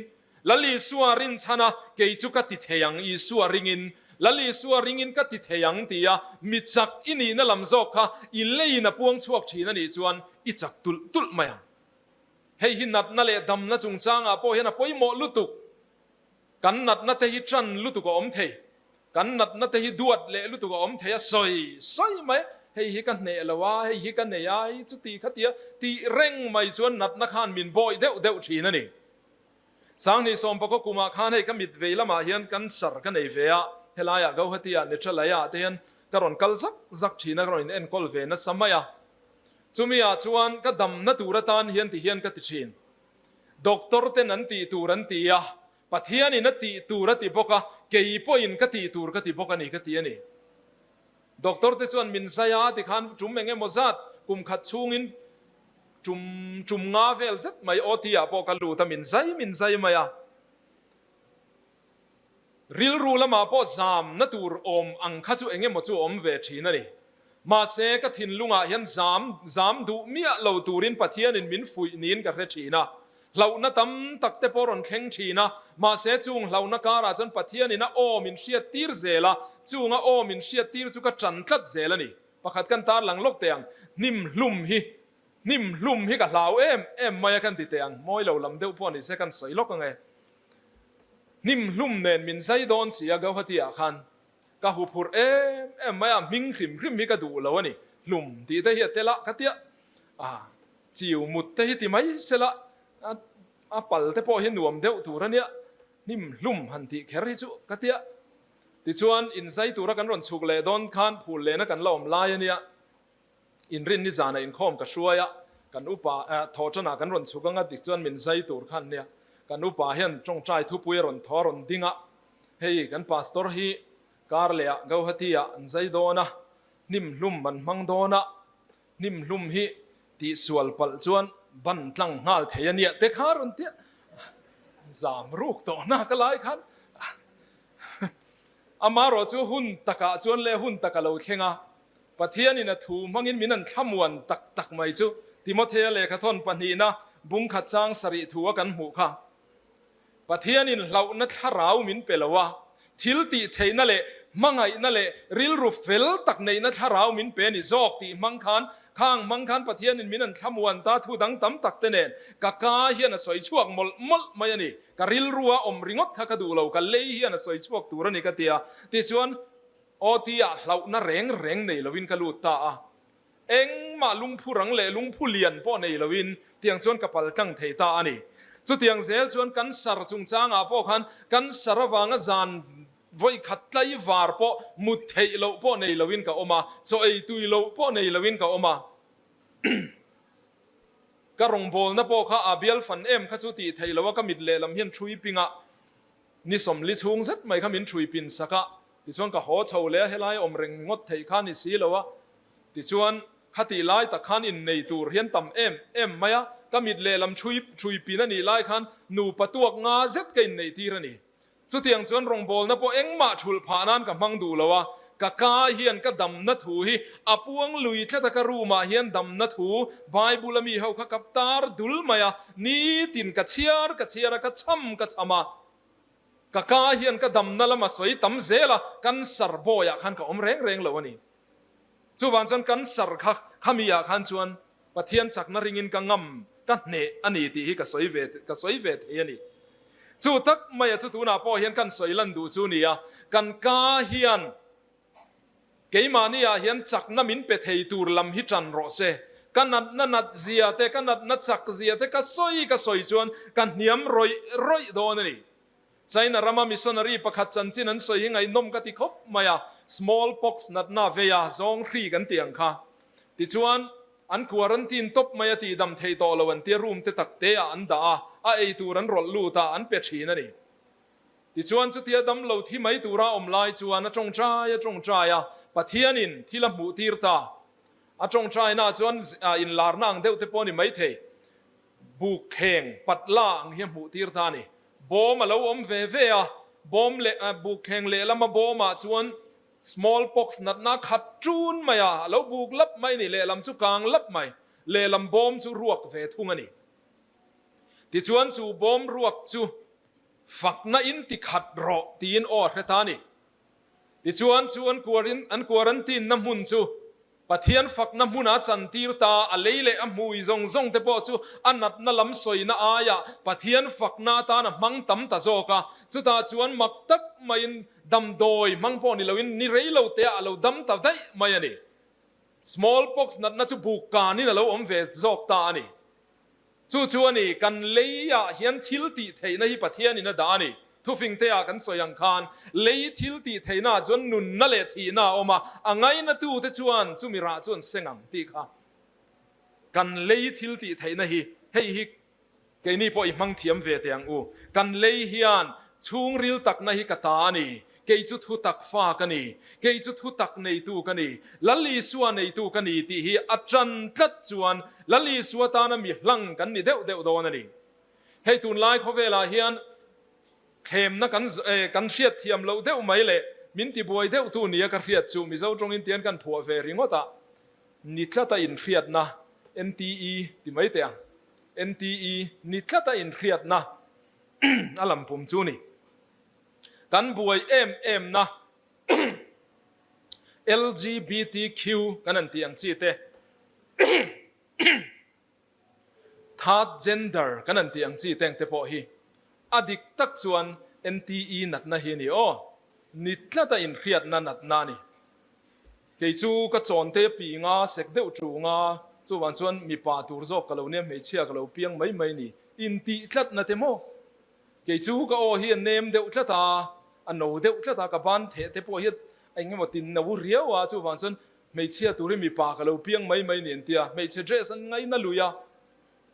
Lal Isua rinchhana kei chu ka ti thei ang Isua ringin Lal Isua ringin ka ti thei ang tia mi chak i nihna lam zawk kha i leiin a puang chhuak thin a nih chuan i chak tulh tulh mai ang. Hei hi natna leh damna chungchangah pawh hian a pawimawh lutuk. Kan natna te hi ṭan lutuk a awm thei. Kan natna te hi duat leh lutuk a awm thei a, sawi sawi mai. Hei hi ka hneh lo a, hei hi ka nei a, hei chuti khatia tih reng mai chuan natna khan min bawi deuh deuh thin a ni. Sanghnih sawmpakaw kumah khan hei ka mit vei lamah hian cancer ka nei ve a, helaiah Gauhati-ah Netralaya-ah te hian ka rawn kal zak zak thin a, ka rawn in enkawl ve nasa mai a. Chumi ah chuan ka damna tur atan hian ti hian ka ti thin. Doctor ten an tih tur an ti a, Pathianin a tih tur a ti bawk a, kei pawhin ka tih tur ka ti bawk a ni ka ti a ni. Doctor te chuan min zai a tikhan tum eng emaw zat kum khat chhungin tum tum nga vel zet mai OT ah pawh ka lut a, min zai min zai mai a. Rilru lamah pawh zamna tur awm ang kha chu eng emaw chu awm ve thin a ni. Mahse ka thinlungah hian zam zam duh miah lo turin Pathianin min fuih niin ka hre thin a. Hlauhna tam tak te pawh rawn thleng thin a, mahse chung hlauhna karah chuan Pathianin a aw min hriat tir zel a, chung a aw min hriat tir chu ka tan tlat zel a ni. Pakhat kan tarlang lawk teh ang, hnim hlum hi hnim hlum hi ka hlau em em mai a kan ti teh ang, mawi lo lam deuh pawh ni se kan sawi lawk ang e. Hnim hlum nen min zai dawn si a Gauhati ah khan ka hu phurh em em mai a, hming hrim hrim hi ka duh lo a ni, hlum tih te hi a tel a ka tia a, chiu mut te hi ti mai sela a pal te pawh hi nuam deuh tur a nia, hnim hlum han tih kher hi chu ka tia. Tichuan inzai tura kan rawn chhuk leh dawn khan phul lehna kan la awm lai a nia. Inrinni zanah inkhawm ka hruai a, kan upa thawhtanah kan rawn chhuk anga tichuan min zai tur khan nia. Kan upa hian tawngtai thupui a rawn thaw a rawn ding a, hei kan pastor hi kar lehah Gauhati-ah an zai dawn a, hnim hlum an hmang dawn a, hnim hlum hi tihsual palh chuan ban tlang nghal thei a nia te kha a rawn tia zam ruk tawh hna ka lai khan amaherawh chu hun takah chuan leh hun tak a lo thleng a. Pathianin a thu hmangin min an thlamuan tak tak mai chu Timothea lehkhathawn pahnihna bungkhat chang sarih thu a kan hmuh kha. Pathianin hlauhna thlarau min pe lo a, thil tih theihna leh hmangaihna leh rilru fel tak neihna thlarau min pe ni zawk tih hmang khan khang hmang khan Pathianin min an thlamuan ta thu dang tam tak te nen ka ka hian a sawi chhuak mawlh mawlh mai a ni. Ka rilrua awm ringawt kha ka duh lo, ka lei hian a sawi chhuak tur a ni ka ti a. Tichuan. Aw tia hlauhna reng reng nei loin ka lut ta a, engmah lungphu rang leh lungphu lian pawh nei loin tiang chuan ka pal tlang thei ta a ni. Chutiang zel chuan kan sar chungchangah pawh khan kan sar avanga zan vawi khat tlai var pawh mut theih loh pawh nei loin ka awm a, chaw ei tui loh pawh nei loin ka awm a. Ka rawngbawlna pawh kha a bial fan em kha chu tih theih loh a ka mit lehlam hian thui ping a. Ni sawmli chhung zet mai kha min ṭhui pin sak a, tichuan ka haw chho leh a, helai awm reng ngawt theih kha ni si lo a, tichuan khatih lai tak khan innei tur hian tam em em mai a, ka mit lehlam ṭhui ṭhui pin a nih lai khan nupa tuak nga zet ka inneih tir a ni. Chutiang chuan rawngbawlna pawh engmah ṭhulh phah nan ka hmang duh lo a, ka ka hian ka damna thu hi a puang lui tlat a, ka room ah hian damna thu Bible a mi ho kha ka tar dul mai a, Nitin ka chhiar ka chhiar a, ka cham ka cham a, ka ka hian ka damna lama sawi tam zel a, cancer bawiah khan ka awm reng reng lo a ni. Chuvang chuan cancer kha khami ah khan chuan Pathian chakna ringin ka ngam, ka hneh a ni tih hi ka sawi ve ka sawi ve thei a ni. Chu tak maia chu tunah pawh hian kan sawi lan duh chu nia, kan ka hian Keimahni ah hian chakna min pe thei tur lam hi tan rawh se. Ka natna nat zia te, ka natna chak zia te ka sawi ka sawi chuan ka hniam rawih rawih dawn a ni. China rama missionary pakhat chanchin an sawi hi ngaihnawm ka ti khawp mai a, small pox natna vei a, zawng hri kan tih ang kha. Tichuan, an quarantine tawp mai a tihdam thei tawh lo an tia room te tak te ah an dah a, a ei tur an rawlh lut a, an pe thin a ni. Tichuan chutia damlo thi mai tura awm lai chuan a tawngtai a tawngtai a, Pathianin thil a hmuh tir ta. A tawngtaina chuan inlarna ang deuh te pawh a ni maithei. Buk thleng patla ang hi a hmuh tir ta a ni. Bawm a lo awm ve ve a, bawm leh buk thleng lehlama bawmah chuan small pox natna khat ṭun mai a, a lo buk lap mai a ni, lehlam chu kang lap mai, lehlam bawm chu ruak ve thung a ni. Tichuan chu bawm ruak chu Fakna in ti khat rawh tiin aw a hre ta a ni. Tichuan chu an kuarin an quarantine na hmun chu Pathian fakna hmuna chantir ta, a lei leh a hmui zawng zawng te pawh chu a natna lam sawina aiah Pathian fakna atan a hmang tam ta zawk a. Chutah chuan mak tak maiin damdawi hmang pawh ni loin ni rei lo teah a lo dam ta daih mai a ni. Smallpox natna chu buk kanin a lo awm ve zawk ta a ni. Chu chu a ni, kan leiah hian thil tih theihna hi Pathianin a dah a ni. Thufingtea kan sawi ang khan, lei thil tih theihnaah chuan nunna leh thihna a awm a, a ngainatute chuan chumi rah chu an seng ang tih kha. Kan lei thil tih theihna hi hei hi keini pawh i hmang thiam ve teh ang u. Kan lei hian chhungril takna hi ka ta a ni. Kei chu thu tak fa ka ni. Kei chu thu tak neitu ka ni. Lal Isua neitu ka ni tih hi a tan tlat chuan Lal Isua tana mi hlang kan ni deuh deuh dawn a ni. Hei tunlai khawvelah hian thlemna kan kan hriat thiam loh deuh mai leh min tibuai deuhtu nia ka hriat chu Mizo tawngin tian kan phuah ve ringawt a. Ni tlata inhriatna, NTE, ti mai teh ang. NTE, ni tlata inhriatna a lam pum chu ni. Kan buai em em na LGBTQ kan han tih ang chi te, Third gender kan han tih ang chi te ang te pawh hi a dik tak chuan NTE natna hi a ni aw. Ni tlata inhriatna natna a ni. Kei chu ka chawnte pi nga sek deuh ṭunga, chuvang chuan mipa tur zawk ka lo nia hmeichhia ka lo piang mai mai ni intih tlatna te maw? Kei chu ka aw hi a nem deuh tlat a, a no deuh tlat a, ka ban theh te pawh hi eng emaw tin no riau a, chuvang chuan hmeichhia tur hi mipa ka lo piang mai mai ni an tia, hmeichhe dress an ngaina lui a,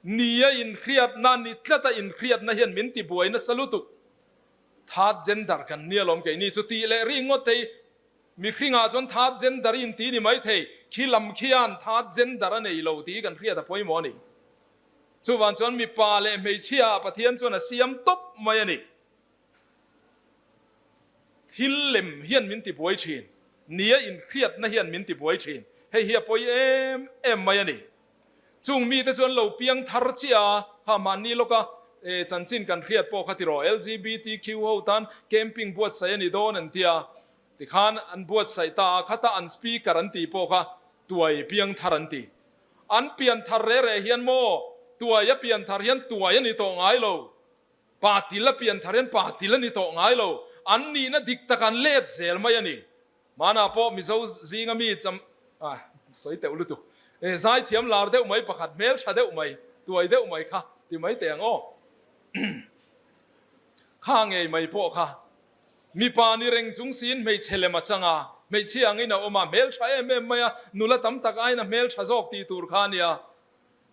ni a inhriatna, ni tlata inhriatna hian min tibuai nasa lutuk. Third gender kan nia lawm keini chu tih leh ringawt thei. Mihringah chuan third gender i inti ni maithei, khi lam khian third gender a nei lo tih kan hriat a pawimawh a ni. Chuvang chuan mipa leh hmeichhia ah Pathian chuan a siam tawp mai a ni. Thil lem hian min ti buai thin, nia inhriatna hian min ti buai thin. Hei hi a pawi em em mai a ni. Chung mite chuan lo piang thar chiah a, kha mahni lawka chanchin kan hriat pawh kha tiraw LGBTQ ho tan camping buatsaih a ni dawn an tia. Tikhan an buatsaih ta a, khata an speaker an tih pawh kha tuai piang thar an ti. An pian thar re re hian maw tuai a pian thar hian tuai a ni tawh ngai lo. Pa til a pian thar hian pa til a ni tawh ngai lo. An nihna dik tak an let zel mai a ni. Hmanah pawh Mizo zinga mi cham ah sawi teuh lutuk e zaithiam lar deuh mai pakhat hmel tha deuh mai tuai deuh mai kha ti mai teh ang aw kha ngei mai pawh kha mipa ni reng chung siin hmeichhe lem a chang a hmeichhia angin a awm a hmel tha em em mai a nula tam tak aiin a hmel tha zawk tih tur kha a nia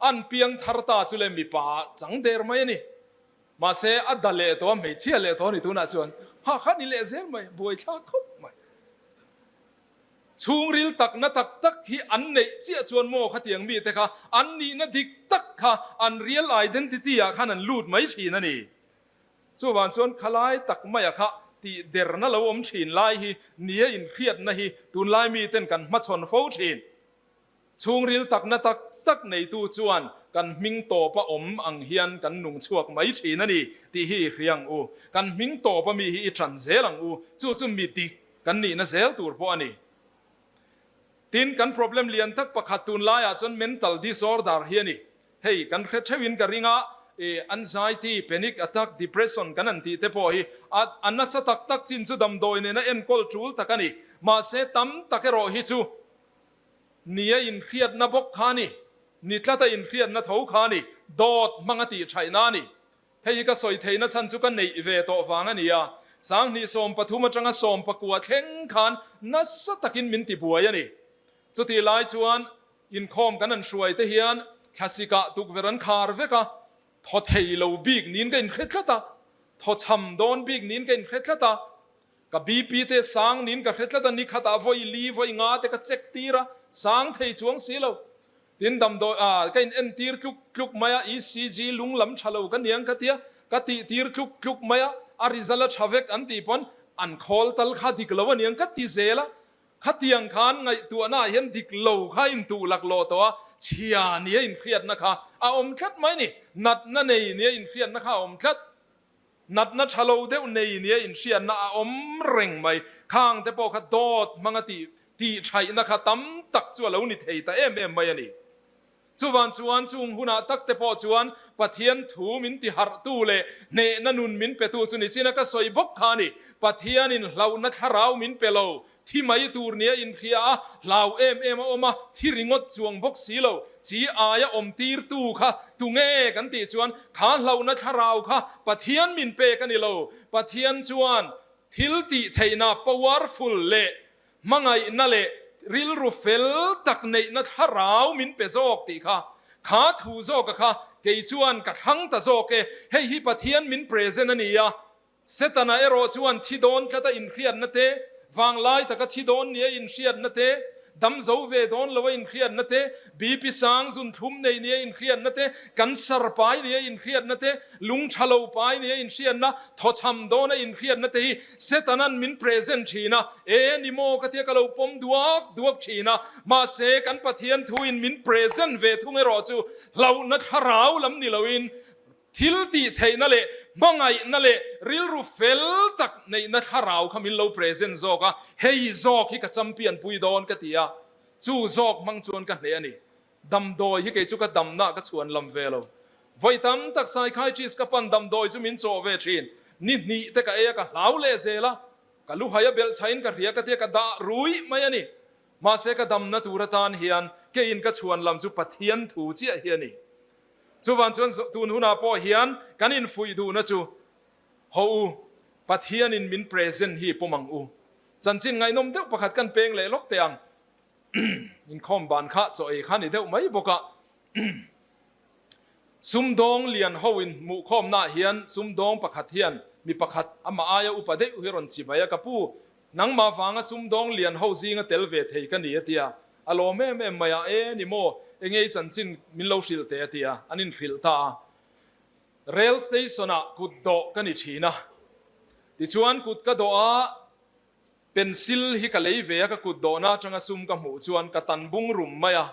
an piang thar ta chu le mipa chang der mai a ni. Mahse, a da leh tawh a, hmeichhia leh tawh a ni tunah chuan ha kha ni leh zel mai, buaithlak khawp mai. Chhungril takna tak tak hi an neih chiah chuan maw khatiang mite kha an nihna dik tak kha an real identity ah khan an lut mai thin a ni. Chuvang chuan khalai tak maia kha tih derna lo awm thin lai hi nia inhriatna hi tunlai miten kan hmachhawn fo thin. Chhungril takna tak tak neitu chuan kan hming tawpa awm ang hian kan nung chhuak mai thin a ni tih hi i hria ang u. Kan hming tawpa mi hi i ṭan zel ang u. Chu chu mi dik kan nihna zel tur pawh a ni. Tin, kan problem lian tak pakhat tunlaiah chuan mental disorder hi a ni. Hei, kan hre theuhin ka ring a, anxiety, panic attack, depression kan han tih te pawh hi a a nasa tak tak chin chu damdawi nena enkawl ṭul tak a ni. Mahse, tam tak erawh hi chu Ni a inhriatna bawk kha a ni. Ni tlat a inhriatna tho kha a ni. Dawt hmang a tih thaihna a ni. Hei hi ka sawi theihna chhan chu ka neih ve tawh vang a ni a. 2013 atanga 19 thleng khan nasa takin min tibuai a ni. Chutih lai chuan inkhawm kan han hruai te hian thlasikah tukverh an khar vek a, thaw thei lo bik niin ka inhre tlat a, thaw chham dawn bik niin ka inhre tlat a. Ka BP te sang niin ka hre tlat a, nikhatah vawi li vawi nga te ka check tir a, sang thei chuang si lo. Tin damdawi ah ka in en tir tluk tluk mai a, ECG lung lam tha lo ka niang ka tia, ka tih tir tluk tluk mai a, a result a tha vek an tih pawn an khawl tal kha dik lo a niang ka ti zel a, khatiang khan ngaihtuahna ah hian dik lo kha in tuh laklawh tawh a, chhia nia inhriatna kha a awm tlat mai ni, natna nei nia inhriatna kha a awm tlat. Natna tha lo deuh nei nia inhriatna a awm reng mai. Khang te pawh kha dawt hmanga tih tih thaihna kha tam tak chu a lo ni thei ta em em mai a ni. Chuvan chuan chung hunah tak te pawh chuan Pathian thu min ti harhtu leh hnehna nun min petu chu ni chin a ka sawi bawk kha a ni. Pathianin hlauhna thlarau min pe lo, thi mai tur nia inhria a, hlau em em a awm a, thi ringawt chuang bawk si lo. Chi aia awm tirtu kha tunge kan tih chuan kha hlauhna thlarau kha Pathian min pek a ni lo. Pathian chuan thil tih theihna powerful leh Hmangaihna leh rilru fel tak neihna thlarau min pe zawk tih kha, kha thu zawka kha kei chuan ka thlang ta zawk e, hei hi Pathian min present a ni a, Setana erawh chuan thi dawn tlata inhriatna te, vanglai taka thi dawn nia inhriatna te, dam zo ve dawn loa inhriatna te, BP sang zun thlum nei nia inhriatna te, cancer pai nia inhriatna te, lung tha lo pai nia inhriatna, thawchham dawna inhriatna te hi Setana'n min present thin a, E ni maw ka tia ka lo pawm duak duak thin a, mahse kan Pathian thuin min present ve thung erawh chu hlauhna thlarau lam ni loin thil tih theihna leh hmangaihna leh rilru fel tak neihna thlarau kha min lo present zawk a, hei zawk hi ka champion pui dawn ka ti a, chu zawk hmang chuan ka hneh a ni. Damdawi hi kei chu ka damna ka chhuan lam ve lo. Vawi tam tak psychiatrist ka pan damdawi chu min chawh ve thin. Ni hnih te ka ei a ka hlau leh zel a, ka lu hai a belh chhain ka hria ka tia ka dah ruih mai a ni. Mahse ka damna tur atan hian keiin ka chhuan lam chu Pathian thu chiah hi a ni. Chuvan chuan tun hunah pawh hian kan infuih duhna chu ho u, Pathianin min present hi pawm ang u. Chanchin ngaihnawm deuh pakhat kan peng leh lawk teh ang. Inkhawm ban kha chaw ei kha ni deuh mai bawk a. Sumdawng lian ho in hmuhkhawmnaah hian sumdawng pakhat hian mi pakhat amah aia upa deuh hi rawn chi mai a, Ka pu, nangmah vanga sumdawng lian ho zinga tel ve thei ka ni a ti a. A lawm em em mai a, E ni maw, enge i chanchin min lo hrilh teh a ti a, an inhrilh ta a. Rail station ah kut dawh ka ni thin a, tichuan kut ka dawh a, Pencil hi ka lei ve a, ka kut dawhna atanga sum ka hmuh chuan ka tan bung rum mai a.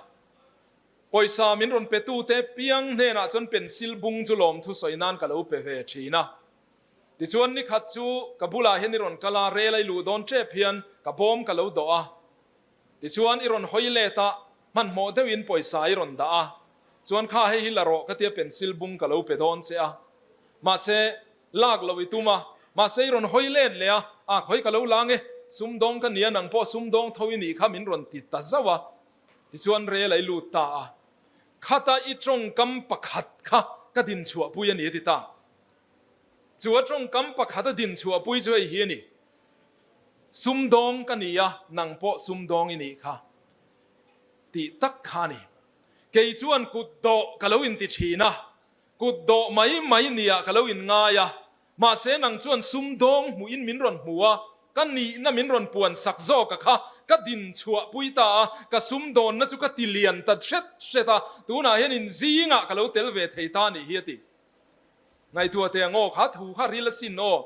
Pawisa min rawn petute piang hnenah chuan pencil bung chu lawmthu sawi nan ka lo pe ve thin a. Tichuan nikhat chu ka bulah hian i rawn kal a, rel a i luh dawn tep hian ka bawm ka lo dawh a. Tichuan i rawn hawi let a, hmanhmawh deuhin pawisa i rawn dah a. Chuan kha hei hi la rawh ka tia pencil bung ka lo pe dawn che a. Mahse. Lak lo i tum a, mahse i rawn hawi let leh a, a khawi ka lo lang e, sumdawng ka nia nang pawh sumdawng tho i nih kha min rawn ti ta zauh a, tichuan rel a i lut ta a, khata i tawngkam pakhat kha ka dinchhuahpui a ni a ti ta. Chu a tawngkam pakhat a dinchhuahpui chu hei hi a ni, Sumdawng ka ni a, nang pawh sumdawng i nih kha tih tak kha a ni. Kei chuan kut dawh ka lo inti thin a, Kut dawh mai mai nia ka lo inngai a, mahse nang chuan sum dawng hmuhin min rawn hmu a, ka nihna min rawn puan sak zawk a kha ka din chhuah pui ta a, ka sum dawnna chu ka ti lian ta hret hret a, tunah hian in zingah ka lo tel ve thei ta nih hi a ti. Ngaihtuah teh ang aw, kha thu kha ril asin aw.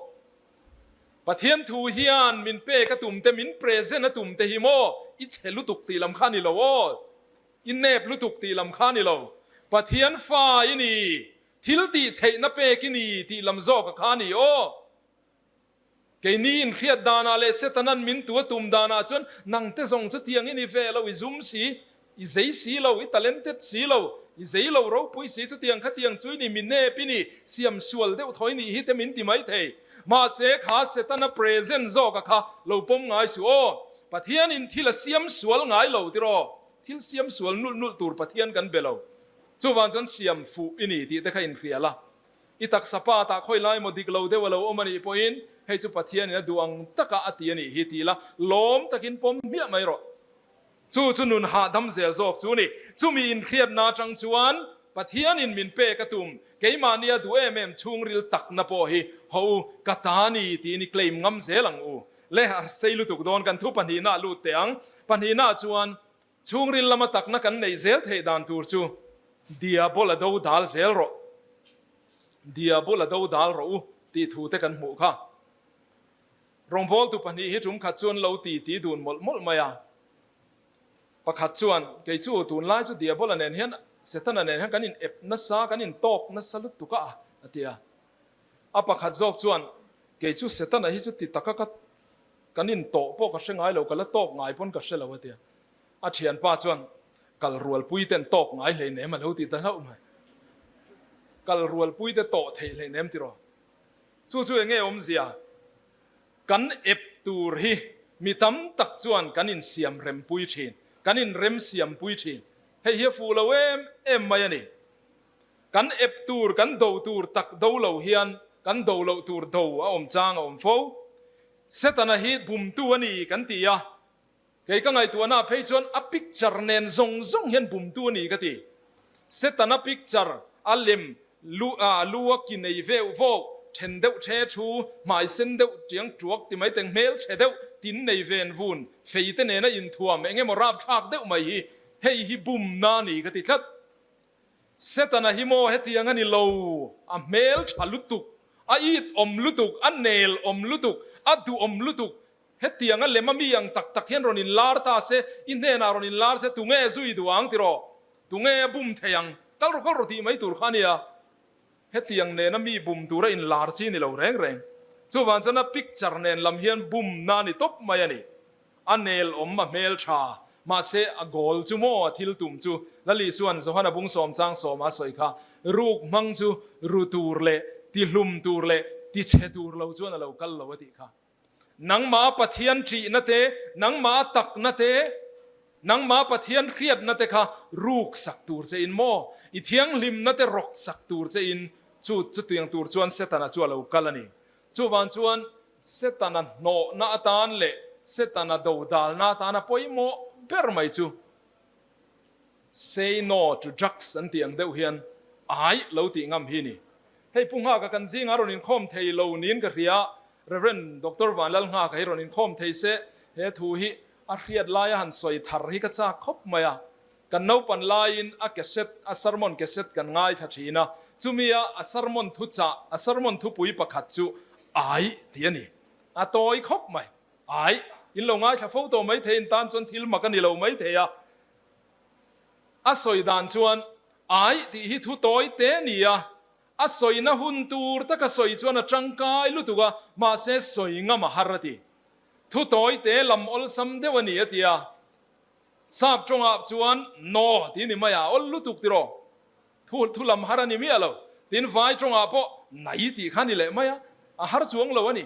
Pathian thu hian min pek a tum te, min present a tum te hi maw i chhe lutuk tih lam kha a ni lo aw. I nep lutuk tih lam kha a ni lo. Pathian fa i ni, thil tih theihna pek i ni tih lam zawk a kha a ni aw. Keini inhriat danah leh Setanan min tu a tum danah chuan nangte zawng chu tiang i ni ve lo, i zum si, i zei si lo, i talented si lo, i zei lo ropui si chutiang khatiang chu i ni, mi nep i ni, siam sual deuh thaw i nih hi te min ti mai thei. Mahse kha Setana present zawk a kha lo pawm ngai suh aw. Pathianin thil a siam sual ngai lo tiraw? Thil siam sual nulh nulh tur Pathian kan be lo. Chuvang chuan siam fuh i ni tih te kha inhrial a. I taksa pa tah khawi lai maw dik lo deuh a lo awm a nih pawhin hei chu Pathianin a duh ang taka a ti a nih hi ti la, lawm takin pawm hmiah mai rawh. Chu chu nun hahdam zel zawk chu ni. Chumi inhriatna atang chuan Pathianin min pek a tum, keimahnia duh em em chhungril takna pawh hi ho u, ka ta ni tiin i claim ngam zel ang u. Le a sei lutuk dawn kan thu pahnihna a lut teh ang. Pahnihna chuan chhungril lama takna kan neih zel theih dan tur chu Diabol a do dal zel rawh, Diabol a do dal rawh u tih thu te kan hmuh kha. Rawngbawltu pahnih hi tum khat chuan lo ti ti dun mawlh mawlh mai a. Pakhat chuan, Kei chu tunlai chu Diabola nen hian Setana nen hian kan in ep nasa, kan in tawk nasa lutuk a, a ti a. A pakhat zawk chuan, Kei chu Setana hi chu ti taka ka kan in tawh pawh ka hre ngai lo, ka la tawk ngai pawn ka hre lo a ti a. A thianpa chuan, Kal rualpui ten tawk ngai hleinem a lo ti ta hlauh mai. Kal rualpui te tawh theih hleinem tiraw? Chu chu enge awmzia? Kan ep tur hi mi tam tak chuan kan insiam rempui thin, kan inremsiampui thin. Hei hi a fuh lo em em mai a ni. Kan ep tur, kan do tur tak do lo hian kan do loh tur do a awm chang a awm fo. Setana hi bumtu a ni kan ti a, kei ka ngaihtuahna phei chuan a picture nen zawng zawng hian bumtu a ni ka ti. Setana picture a lem lu a lu a ki nei veuh vawk, then deuh the thu, hmai sen deuh tiang tuak ti mai teng hmel chhe deuh tin nei ven vun, fei te nena inthuam eng emaw rapthlak deuh mai hi hei hi bumna a ni ka ti tlat. Setana hi maw hetiang a ni lo, a hmel tha lutuk, a it awm lutuk, a nel awm lutuk, a duh awm lutuk, hetiang a lem a mi ang tak tak hian rawn inlar ta se, i hnenah rawn inlar se tunge zui duh ang tiraw? Tunge a bum thei ang? Kal rawh kal rawh tih mai tur kha a nia. Hetiang nena mi bum tura inlar chi ni lo reng reng. Chuvang chuan a picture nen lam hian bumna a ni tawp mai a ni. A nel awm a hmel tha, mahse a goal chu maw a thil tum chu Lali chuan Johana bung sawm chang sawma a sawi kha, ruk hmang chu ru tur leh ti hlum tur leh ti chhe tur lo chuan a lo kal lo a tih kha. Nangmah Pathian ṭihna te, nangmah takna te, nangmah Pathian hriatna te kha ruk sak tur che in maw, i thianghlimna te rawk sak tur che in chu chutiang tur chuan Setana chu a lo kal a ni. Chuvang chuan Setana hnawhna atan leh Setana dodalna atana pawimawh ber mai chu Say no to drugs an tih ang deuh hian ai lo tih ngam hi ni. Hei Pu Nghaka kan zingah rawn inkhawm thei lo niin ka hria, Rev. Doctor Vanlalnghaka hi rawn inkhawm thei se he thu hi a hriat laia han sawi thar hi ka chak khawp mai a. Kan naupan laiin a cassette, a sermon cassette kan ngaithla thin a, chumia a sermon thuchah, a sermon thupui pakhat chu Ai tih a ni. A tawi khawp mai. Ai, in lo ngaithla fo tawh mai thei in tan chuan thil mak a ni lo mai thei a. A sawi dan chuan Ai tih hi thu tawi te a ni a, a sawina hun tur taka sawi chuan a tangkai lutuk a, mahse sawi ngam a har a ti. Thu tawi te lam awlsam deuh a ni a ti a. Sap tawngah chuan No tih ni mai a, awl lutuk tiraw? Thu thu lam har a ni miah lo. Tin vai tawngah pawh Nai tih kha ni leh mai a, a har chuang lo a ni.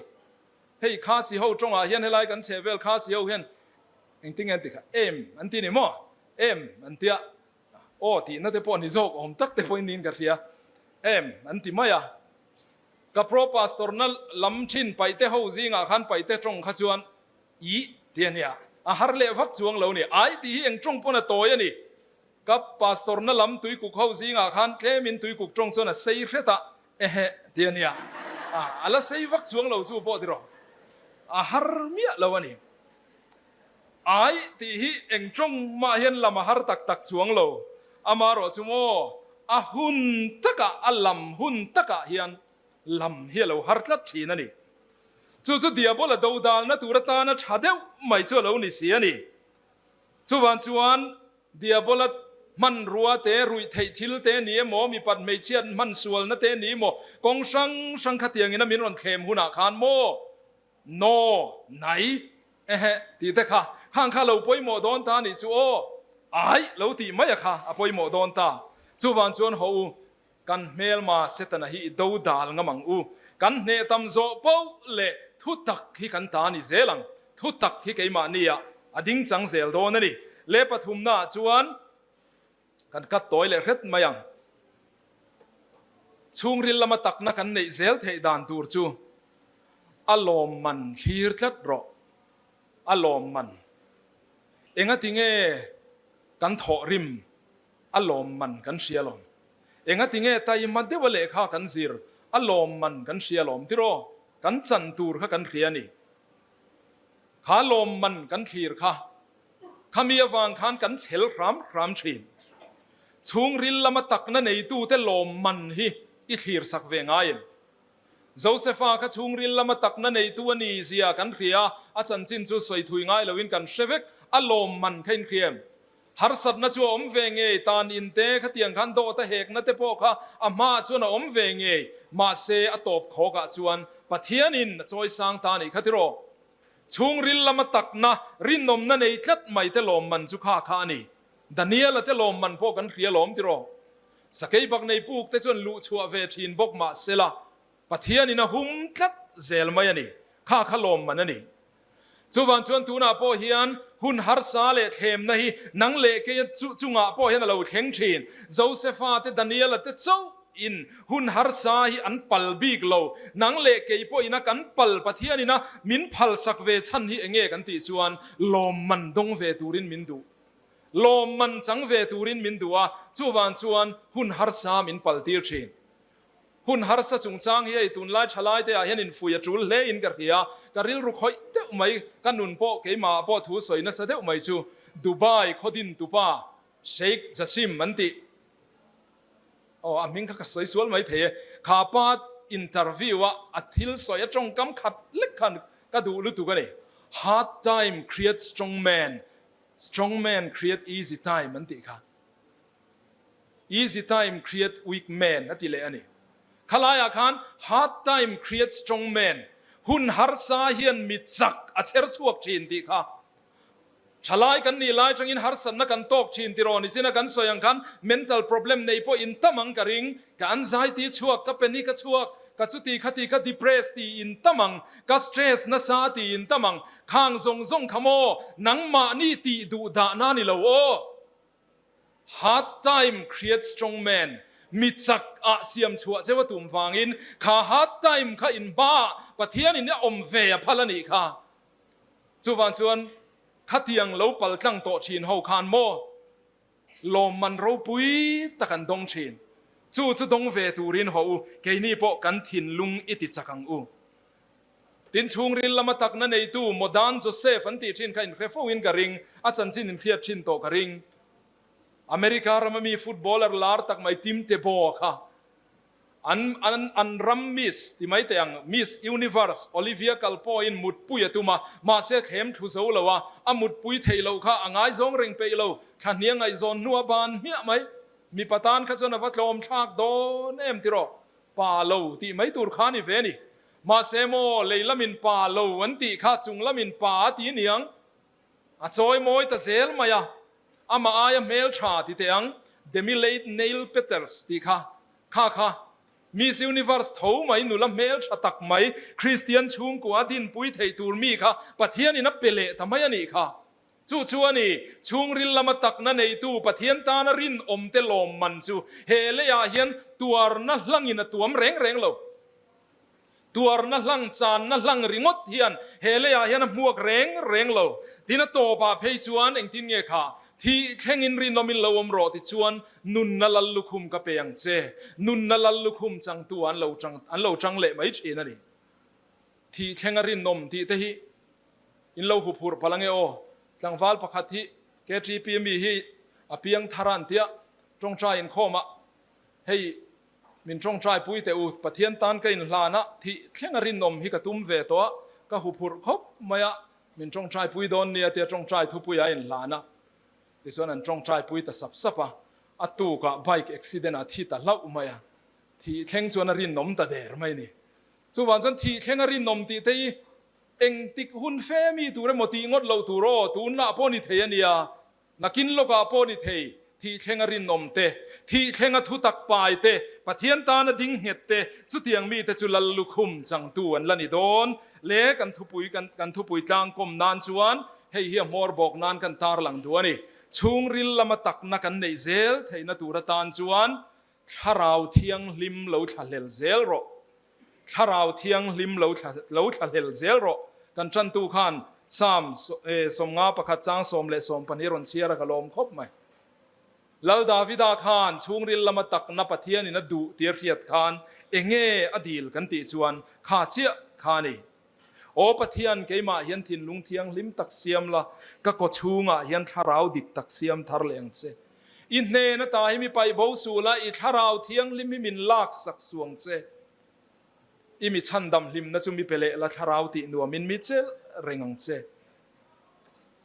Hei Khasi ho tawngah hian helai kan chhe vel Khasi ho hian engtin nge an ti kha? Em an ti ni maw? Em an tia, aw tihna te pawh ni zawk awm tak te pawhin niin ka hria. Em an ti mai a. Ka pro pastor na lam thin paihte ho zingah khan paihte tawng kha chuan I ti a nia, a har leh vak chuang lo ni. Ai tih hi eng tawng pawn a tawi a ni. Ka pastor na lam tuikuk ho zingah khan tlemin tuikuk tawng chuan a sei hret a, ehe ti a nia. A la sei vak chuang lo chu pawh tiraw. A har miah lo a ni. Ai tih hi eng tawng mah hian lam a har tak tak chuang lo. Amarawh chu maw, a hun takah, a lam hun takah hian lam hi a lo har tlat thin a ni. Chu chu Diabola dodalna tur atana tha deuh mai chu a lo ni si a ni. Chuvang chuan Diabola hmanrua te, ruih theih thil te ni emaw, mipat hmeichhiat hman sualna te ni emaw, kawng hrang hrang khatiangin a min rawn thlem hunah khan maw, No, nai, ehe tih te kha, khang kha lo pawimawh dawn ta nih chu aw, ai lo tih mai a kha a pawimawh dawn ta. Chuvang chuan haw u, Kan hmelma Setana hi i do dal ngam ang u. Kan hneh tam zawh poh leh thu tak hi kan ta ni zel ang. Thu tak hi keimahnia a ding chang zel dawn a ni. Le pathumnaah chuan kan kat tawi leh hret mai ang. Chhungril lama takna kan neih zel theih dan tur chu a lawmman thlir tlat rawh. A lawmman. Engati nge kan thawh rim A lawmman kan hria lawm. Engati nge taima deuha lehkha kan zir a lawmman kan hria lawm tiraw? Kan chan tur kha kan hria a ni. Kha lawmman kan thlir kha khami avang khan kan chhel hram hram thin. Chhungril lama takna neitute lawmman hi i thlir sak ve ngai em? Josefa kha chhungril lama takna neitu a ni zia kan hria, a chanchin chu sawi thui ngai loin kan hre vek, a lawmman kha in hria em? Harsatna chu a awm ve ngei, tan in te khatiang khan dawt a hekna te pawh kha a hmaah chuan a awm ve ngei, mahse a tawp khawkah chuan Pathianin a chawi sang ta anih kha tiraw? Chhungril lama takna, rinawmna nei tlat mai te lawmman chu kha kha a ni. Daniel-a te lawmman pawh kan hria lawm tiraw? Sakei bak nei puk te chuan luh chhuah ve thin bawk mah sela, Pathianin a hum tlat zel mai a ni. Kha kha lawmman a ni. Chuvang chuan tunah pawh hian hun harsa leh thlemna hi nang leh keia chungah pawh hian a lo thleng thin. Josepha te Daniela te chauh in hun harsa hi an pal bik lo. Nang leh kei pawhin a kan pal Pathianin a min phalsak ve chhan hi enge kan tih chuan lawmman dawng ve turin min duh. Lawmman chang ve turin min duh a, chuvang chuan hun harsa min pal tir thin. Hun harsa chungchang hi hei tunlai thalai te ah hian infuih a tul hle in ka hria, ka rilru khawih deuh mai, ka nun pawh keimah ah pawh thu sawi nasa deuh mai chu Dubai khaw din tupa Sheikh Jassim an tih aw a hming kha ka sawi sual mai thei e, kha pa interview a a thil sawi a tawngkam khat lek khan ka duh lutuk a ni, Hard time create strong man, strong man create easy time an tih kha. Easy time create weak man a ti leh a ni. Khalaiah khan hard time create strong man, hun harsa hian mi chak a chher chhuak thin tih kha. Thalai kan nih lai tangin harsatna kan tawk thin tiraw nichina kan sawi ang khan mental problem nei pawh in tam ang ka ring, ka anxiety chhuak, ka panic a chhuak, ka chuti khati ka depress ti in tam ang, ka stress nasa ti in tam ang, khang zawng zawng kha maw nangmahni tih duh dahna ni lo aw. Hard time create strong man, mi chak ah siam chhuah cheu a tum vangin kha hard time kha in hma ah Pathian in a awm ve a phal a nih kha. Chuvang chuan khatiang lo pal tlang tawh thin ho khan maw lawmman ropui tak an dawng thin. Chu chu dawng ve turin haw u, keini pawh kan thinlung i ti chak ang u. Tin, chhungril lama takna neitu Modan Joseph an tih thin kha inhre fo in ka ring, a chanchin inhriat thin tawh ka ring. America rama mi footballer lar tak mai Tim Tebow kha an an an ram Miss ti mai teh ang, Miss Universe Olivia Culpo in mutpui a tum a, mahse thlem thlu zo lo a, a mutpui theih loh kha a ngaizawng reng peih lo, thla hnia ngaihzawn hnu a ban hmiah mai. Mipa tan kha chuan a va tlawm thlak dawn em tiraw? Pa lo tih mai tur kha a ni ve a ni. Mahse maw, lei lamin pa lo an tih kha chung lamin pa a ti niang. A chawi mawi ta zel mai a, amah aia hmel tha ti teh ang, Demi Leigh Neil Peters tih kha, kha kha Miss Universe tho mai nula hmel tha tak mai, Kristian chhungkua dinpui theih tur mi kha Pathianin a pe leh ta mai a nih kha. Chu chu a ni, chhungril lama takna neitu Pathian tana rinawmte lawmman chu he leiah hian tuarna hlangin a tuam reng reng lo. Tuarna hlang, channa hlang ringawt hian he leiah hian a hmuak reng reng lo. Tin a tawpah phei chuan engtin nge kha thih thlengin rinawmin lo awm rawh tichuan nunna lal lukhum ka pe ang che. Nunna lal lukhum changtu an lo chang an lo chang leh mai thin a ni. Thih thlenga rinawm tih te hi In lo hup hurh palh ange aw. Tlangval pakhat hi KTP mi hi a piang thar a an tia, tawngtai inkhawmah hei min tawngtai pui teh u, Pathian tan ka inhlan a, thih thleng a rinawm hi ka tum ve tawh a, ka hup hurh khawp mai a, min tawngtai pui dawn nia tia tawngtai thupui a inhlan a, tichuan an tawngtai pui ta sap sap a, a tukah bike accident ah thi ta hlauh mai a, thih thleng chuan a rinawm ta der mai a ni. Chuvang chuan thih thleng a rinawm tih te hi Engtik hun fe mi tur emaw tih ngawt loh tur aw, tunah pawh ni thei a nia, nakin lawkah pawh ni thei, thih thlenga rinawm te, thih thlenga thutak pai te, Pathian tana ding nghet te, chutiang mite chu Lal lukhum changtu an la ni dawn le, kan thupui kan kan thupui tlangkawm nan chuan hei hi a hmawr bawk nan kan tarlang duh a ni. Chhungril lama takna kan neih zel theihna tur atan chuan Thlarau Thianghlim lo thlahlel zel rawh. Thlarau Thianghlim lo lo thlahlel zel rawh. Kan tantu khan Psalm 51 chang 12 rawn chhiar a ka lawm khawp mai. Lal Davida khan chhungril lama takna Pathianin a duh tir hriat khan enge a dil kan tih chuan kha chiah kha a ni. Aw Pathian keimah hian thinlung thianghlim tak siam la, ka kaw chhungah hian thlarau dik tak siam thar leh ang che. I hnen ata hi mi paih bo suh la, i thlarau thianghlim hi min lak sak suang che. I mi chhandam hlimna chu mi pe leh la, thlarau tih nuamin mi chelh reng ang che.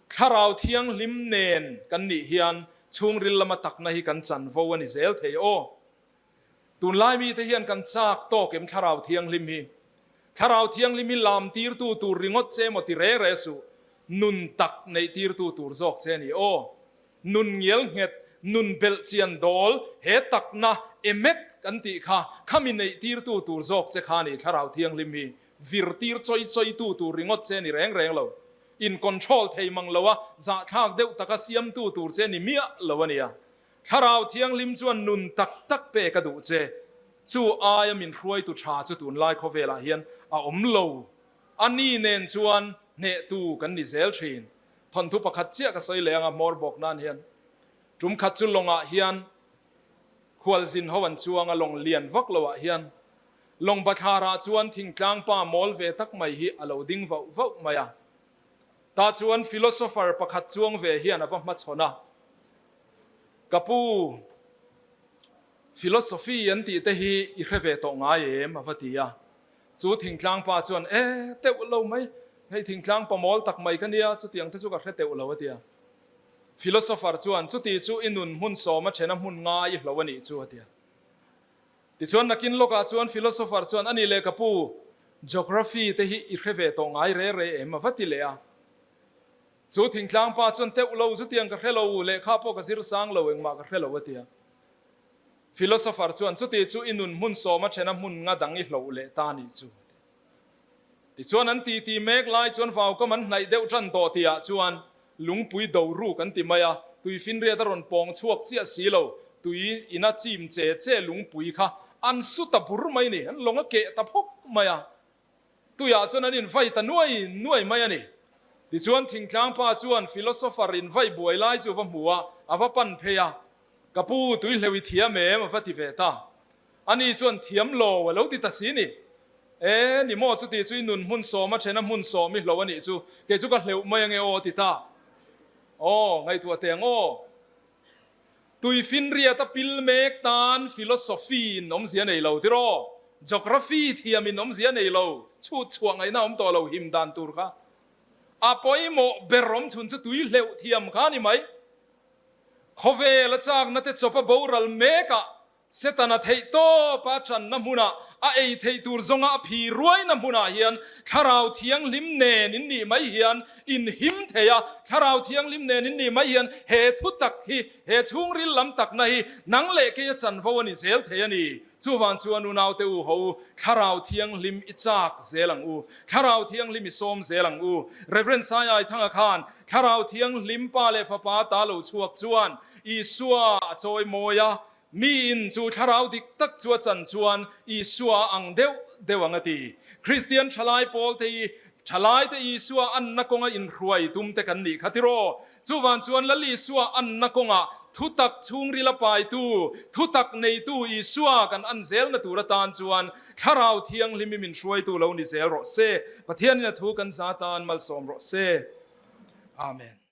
Thlarau thianghlim nen kan nih hian chhungril lama takna hi kan chanvo a ni zel thei aw. Tunlai mite hian kan chak tawk em thlarau thianghlim hi? Thlarau thianghlim hi lam tirtu tur ringawt che emaw ti reng reng suh, nun tak neih tirtu tur zawk che a ni aw. Nun ngial nghet, nun belh chian dawl, he takna, emet, kan tih kha, khami neih tirtu tur zawk che kha ni Thlarau Thianghlim hi vir tir chawi chawi tu tur ringawt che ni reng reng lo. In control thei mang lo a, zahthlak deuh taka siamtu tur che ni miah lo a nia. Thlarau Thianghlim chuan nun tak tak pek a duh che. Chu aia min hruaitu tha chu tunlai khawvelah hian a awm lo. A ni nen chuan hnehtu kan ni zel thin. Thawnthu pakhat chiah ka sawi leh anga hmawr bawk nan hian tum khat chu lawngah hian khualzin ho an chuang a, lawng lian vak loah hian lawng bathlarah chuan thingtlang pa mawl ve tak mai hi a lo ding vauh vauh mai a. Tah chuan philosopher pakhat chuang ve hian a va hmachhawn a, Ka pu, philosophy an tih te hi i hre ve tawh ngai em? a va ti a. Chu thingtlang pa chuan, E, teuh lo mai, hei thingtlang pa mawl tak mai ka nia, chutiang te chu ka hre teuh lo a ti a. Philosopher chuan, Chuti chu i nun hmun sawma thena hmun ngai i hlo a nih chu a ti a. Tichuan nakin lawkah chuan philosopher chuan, A nih leh ka pu, geography te hi i hre ve tawh ngai re re em? a va ti leh a. Chu thingtlang pa chuan, Teuh lo, chutiang ka hre lo, lehkha pawh ka zir sang lo, engmah ka hre lo a ti a. Philosopher chuan, Chuti chu i nun hmun sawma thena hmun nga dang i hloh leh ta nih chu, a ti. Tichuan an titi mek lai chuan vaukam an hnaih deuh tan tawh tihah chuan lungpui do ruk an ti mai a, tui finriat a rawn pawng chhuak chiah si lo, tui ina chim che che lungpui kha an su ta bur mai ni, an lawng a keh ta phawk mai a. Tuiah chuan an invai ta nuai nuai mai a ni. Tichuan thingtlang pa chuan philosopher invai buai lai chu a va hmu a, a va pan phei a, Ka pu, tui hleuh i thiam em? a va ti ve ta. Ani chuan thiam lo a lo ti ta si ni. E, ni maw chuti chu i nun hmun sawm a then a hmun sawm i hlo a nih chu, kei chu ka hleuh mai ange aw a ti ta. Aw, ngaihtuah teh ang aw. Tui finriat a pil mek tan philosophy in awmzia nei lo tiraw? Geography thiam in awmzia nei lo, chhut chhuah ngaihna awm tawh lo him dan tur kha. A pawimawh ber awm chhun chu tui hleuh thiam kha a ni mai. Khawvel a chakna te chawp a boral mek ah Setana theih tawp a tanna hmunah, a ei theih tur zawnga a phi ruaina hmunah hian Thlarau Thianghlim nen in nih mai hian in him thei a, Thlarau Thianghlim nen in nih mai hian he thu tak hi, he chhungril lam takna hi nang leh keia chanvo a ni zel thei a ni. Chuvang chuan unaute u ho u, Thlarau Thianghlim i chak zel ang u, Thlarau Thianghlim i sawm zel ang u. Rev. Sai Aithanga khan Thlarau Thianghlim Pa leh Fapa ta lo chhuak chuan Isua a chawi mawi a, miin chu thlarau dik tak chu a chan chuan Isua a ang deuh deuh ang a ti. Kristian thalai pawl te hi thalai te Isua anna kawnga inhruai tum te kan nih kha tiraw? Chuvang chuan Lal Isua anna kawngah thutak chhungril a paitu, thutak neitu Isua kan an zelna tur atan chuan Thlarau Thianghlim i min hruaitu lo ni zel rawh se. Pathianin a thu kan za tan malsawm rawh se. Amen.